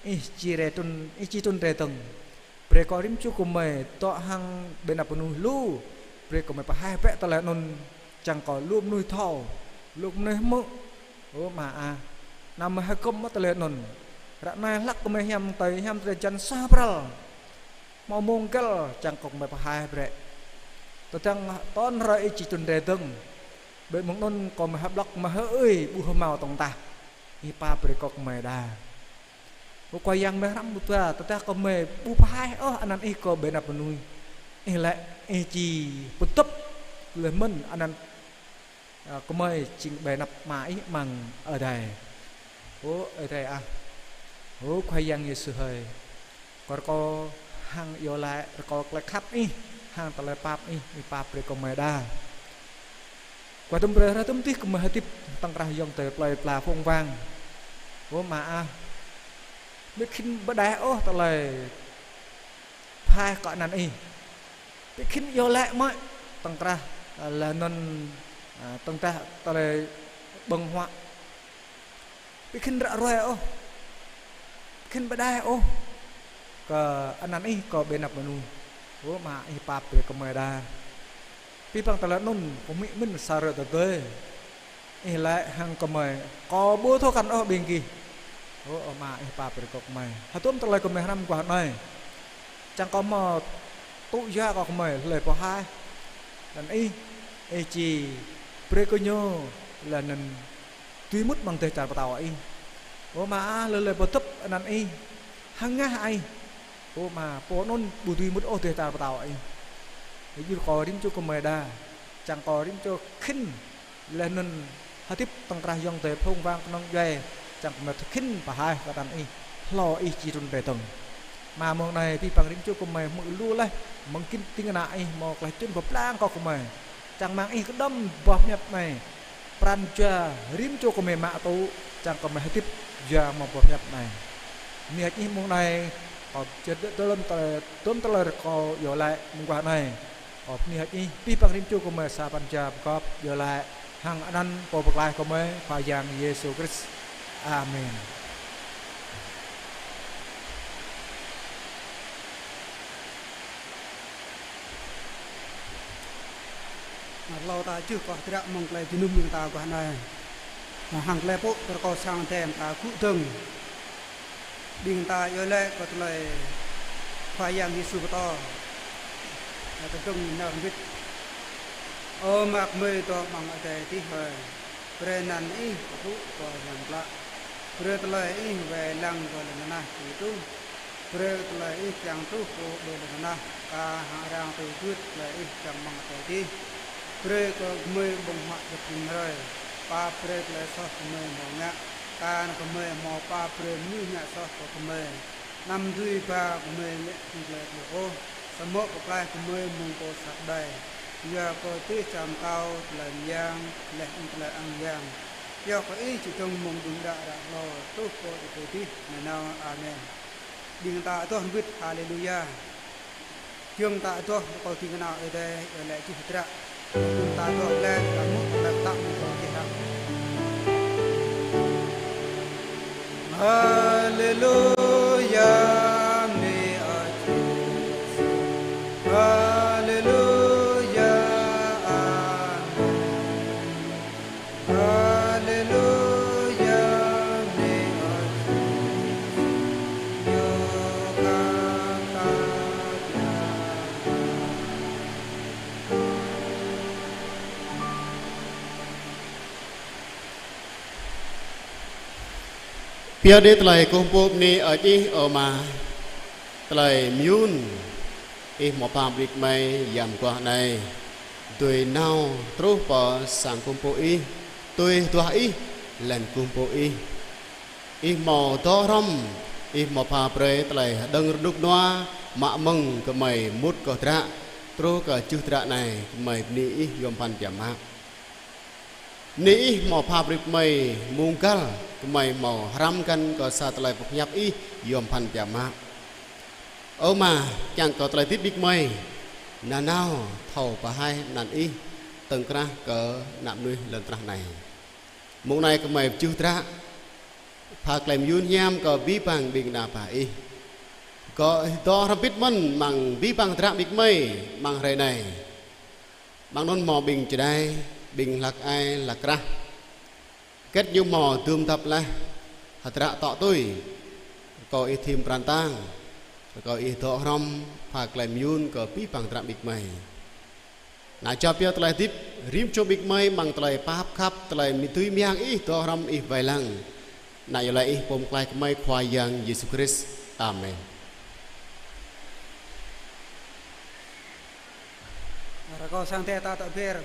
Ih či rai trŭn, Ih či trŭn rai dơ̆ng. Brơi kơ rĭm čô gơmơi dŏ hăng ƀơi anăp mơnuih lu, brơi kơ gơmơi pơhaih bĕ tơlơi anŭn, čang kơ lu mơnuih thâo, lu mơnuih hmư̆. Ơ Ama ah, anăm mơ̆ hơgŏm mơ̆ tơlơi anŭn. Ră anai hlăk gơmơi hiam tơi, hiam tơi jan sa pral. Hmâo mông găl čang kơ gơmơi pơhaih brơi. Tơdang tŏn hrơi Ih či trŭn rai dơ̆ng, ƀơi mông anŭn kơ gơmơi hơblŏk gơmơi hơơi ƀu hơmâo tŏng tah. Ih pap brơi kơ gơmơi đa. Ơ Khua Yang, gơmơi hrăm ƀu dua, tơdah gơmơi ƀu pơhaih ôh anăn Ih kơ ƀơi anăp mơnuih, Ih laĭ Ih či pơdŏp laih mơ̆n anăn, ơ, gơmơi jing ƀơi anăp Ama Ih amăng adai. Ơ Ơi Adai ah, ơ Khua Yang Yêsu hơi, kơ rơkâo hăng iâu laĭ, rơkâo tơlơi khăp Ih, hăng tơlơi pap Ih, Ih pap brơi kơ gơmơi đa. Kơ tơm brơi hrơi tơm tih gơmơi hơdip tŏng krah ayŏng adơi plơi pla phung wang. Ơ Ama ah, ƀu khĭn pơđaih ôh tơlơi pơhaih kơ anăn Ih. Ƀu khĭn iâu laĭ mơ̆ tŏng krah, ơ, laih anŭn, ơ, tŏng krah tơlơi ƀơ̆ng huă. Ƀu khĭn ră ruai ôh, ƀu khĭn pơđaih ôh kơ anăn Ih kơ ƀơi anăp mơnuih. Ơ Ama, Ih pap brơi kơ gơmơi đa. Abih bang tơlơi anŭn kơ gơmơi mĭn sa hrơi tơdơi. Ih laĭ hăng gơmơi, kâo ƀu thâo kăn ôh ƀing gih. Ơ Ama, Ih pap brơi kơ gơmơi. Hơdôm tơlơi gơmơi hrăm guah anai, čang kơ hmâo tŭ yua kơ gơmơi hlơi pơhaih anăn Ih, Ih či brơi kơ ñu laih anăn dưi mŭt amăng dêh čar pơtao Ih. Ơ Ama ah, hlơi hlơi pơdŏp anăn Ih, hơngah Ih, ơ Ama, pô anŭn ƀu dưi mŭt ôh dêh čar pơtao Ih. Yua kơ rĭm čô gơmơi đa, čang kơ rĭm čô khĭn laih anŭn hơdip tŏng krah yŏng tơi phung wang kơnơ̆ng djuai, čang gơmơi khĭn pơhaih kơ anăn Ih, hlâo Ih či trŭn rai dơ̆ng. Ama, mông anai abih bang rĭm čô gơmơi hmư̆ lu laih, mơ̆ng kĭn ding kơna Ih hmâo tơlơi čun pơblang kơ gơmơi. Čang rơmang Ih kơđŏm boh pơhiăp anai, pran jua rĭm čô gơmơi mă tŭ, čang gơmơi hơdip yua mơ̆ng boh pơhiăp anai. Bơni hơơč Ih mông anai, kâo čơdơ̆ dơ̆ng tơlơi, dơ̆ng tơlơi rơkâo iâu laĭ mơguah anai. Kâo bơni hơơč Ih, abih bang rĭm čô gơmơi sa pran jua pơgop iâu laĭ hăng anăn Pô Pơklaih gơmơi, Khua Yang Yêsu Krist. Amen. Hlâo ta čih kơ hơdră mơ̆ng tơlơi jơnum ƀing ta guah anai, hăng tơlơi pŭ rơkâo sang Adai ta gŭ dơ̆ng. Ƀing ta iâu laĭ kơ tơlơi Khua Yang Yêsu pơtô, tơdơ̆ng nao rơmbit. Ơ Ama gơmơi dŏ amăng adai adih hơi, brơi anăn Ih pơpŭ pơrơngan klă. Brơi tơlơi Ih wai lăng kơ lŏn tơnah tui truh. Brơi tơlơi Ih kiăng truh pơ ƀơi lŏn tơnah, kar hăng arăng tui gưt tơlơi Ih kiăng amăng adai adih. Brơi kơ gơmơi ƀơ̆ng huă djŏp rim hrơi, pap brơi tơlơi soh gơmơi hmâo ngă, kar gơmơi hmâo pap brơi mơnuih ngă soh kơ gơmơi. Anăm dưi ba gơmơi ngă tơlơi tơlơi ôh, samơ̆ pơklaih gơmơi mơ̆ng pô sat đơi. Yua kơ dêh čar pơtao, tơlơi mơyang, laih anŭn tơlơi ang yang, pioh kơ Ih či dơ̆ng mơ̆ng đưm đă ră hlâo truh pơ adai adih nanao. Amen. Ƀing ta adoh rơmbit Haleluya. Giŏng ta adoh kơ ding kơna Ơi Adai, iâu laĭ čih hơdră. Ƀing ta adoh laih, ta mŭt laih ta mŭt kơ dih hăng. Haleluya, bơni Ơi Yêsu. Haleluya, amen. Haleluya, bơni Ơi Yêsu, yua kơ ta pia. Pioh đĭ tơlơi kơkuh pơpŭ bơni Ơi Ih, ơ Ama, tơlơi mơyŭn Ih hmâo pha brơi kơ gơmơi yam mơguah anai dưi nao truh pơ sang kơkuh pơpŭ Ih, tui hơduah Ih, laih anŭn kơkuh pơpŭ Ih. Ih hmâo dŏ hrŏm, Ih hmâo pha brơi tơlơi hơđơ̆ng rơnŭk rơnua, mă mơ̆ng gơmơi mŭt kơ hơdră, truh kơ čih hơdră anai, gơmơi bơni Ih yôm phăn biă mă. Bơni Ih hmâo pha brơi gơmơi mông găl, gơmơi hmâo hrăm găn kơ sa tơlơi pơhiăp Ih yôm phăn biă mă. Ơ Ama, kiăng kơ tơlơi hơdip ƀing gơmơi nanao thâo pơhaih anăn Ih tơ̆ng krah kơ ană mơnuih lŏn tơnah anai. Mông anai gơmơi pơčuh hơdră, pha tơlơi mơyŭn hiam kơ abih bang ƀing ană bă Ih. Kơ Ih dŏ hrŏm hơbĭt mơ̆n amăng abih bang hơdră ƀing gơmơi amăng hrơi anai. Amăng anŭn hmâo ƀing čơđai, ƀing hlak ai, hlak krah. Hơget ñu hmâo dưm dăp laih hơdră tŏ tui. Rơkâo Ih thim pran tang, rơkâo Ih dŏ hrŏm, pha tơlơi mơyŭn kơ abih bang hơdră ƀing gơmơi. Ană jua pioh tơlơi hơdip, rĭm čô ƀing gơmơi amăng tơlơi pap khăp, tơlơi mi tui mơyang Ih, dŏ hrŏm Ih wai lăng. Ană iâu laĭ Ih pô pơklaih gơmơi Khua Yang Yêsu Krist. Amen. Rơkâo sang Adai ta tŏ ber.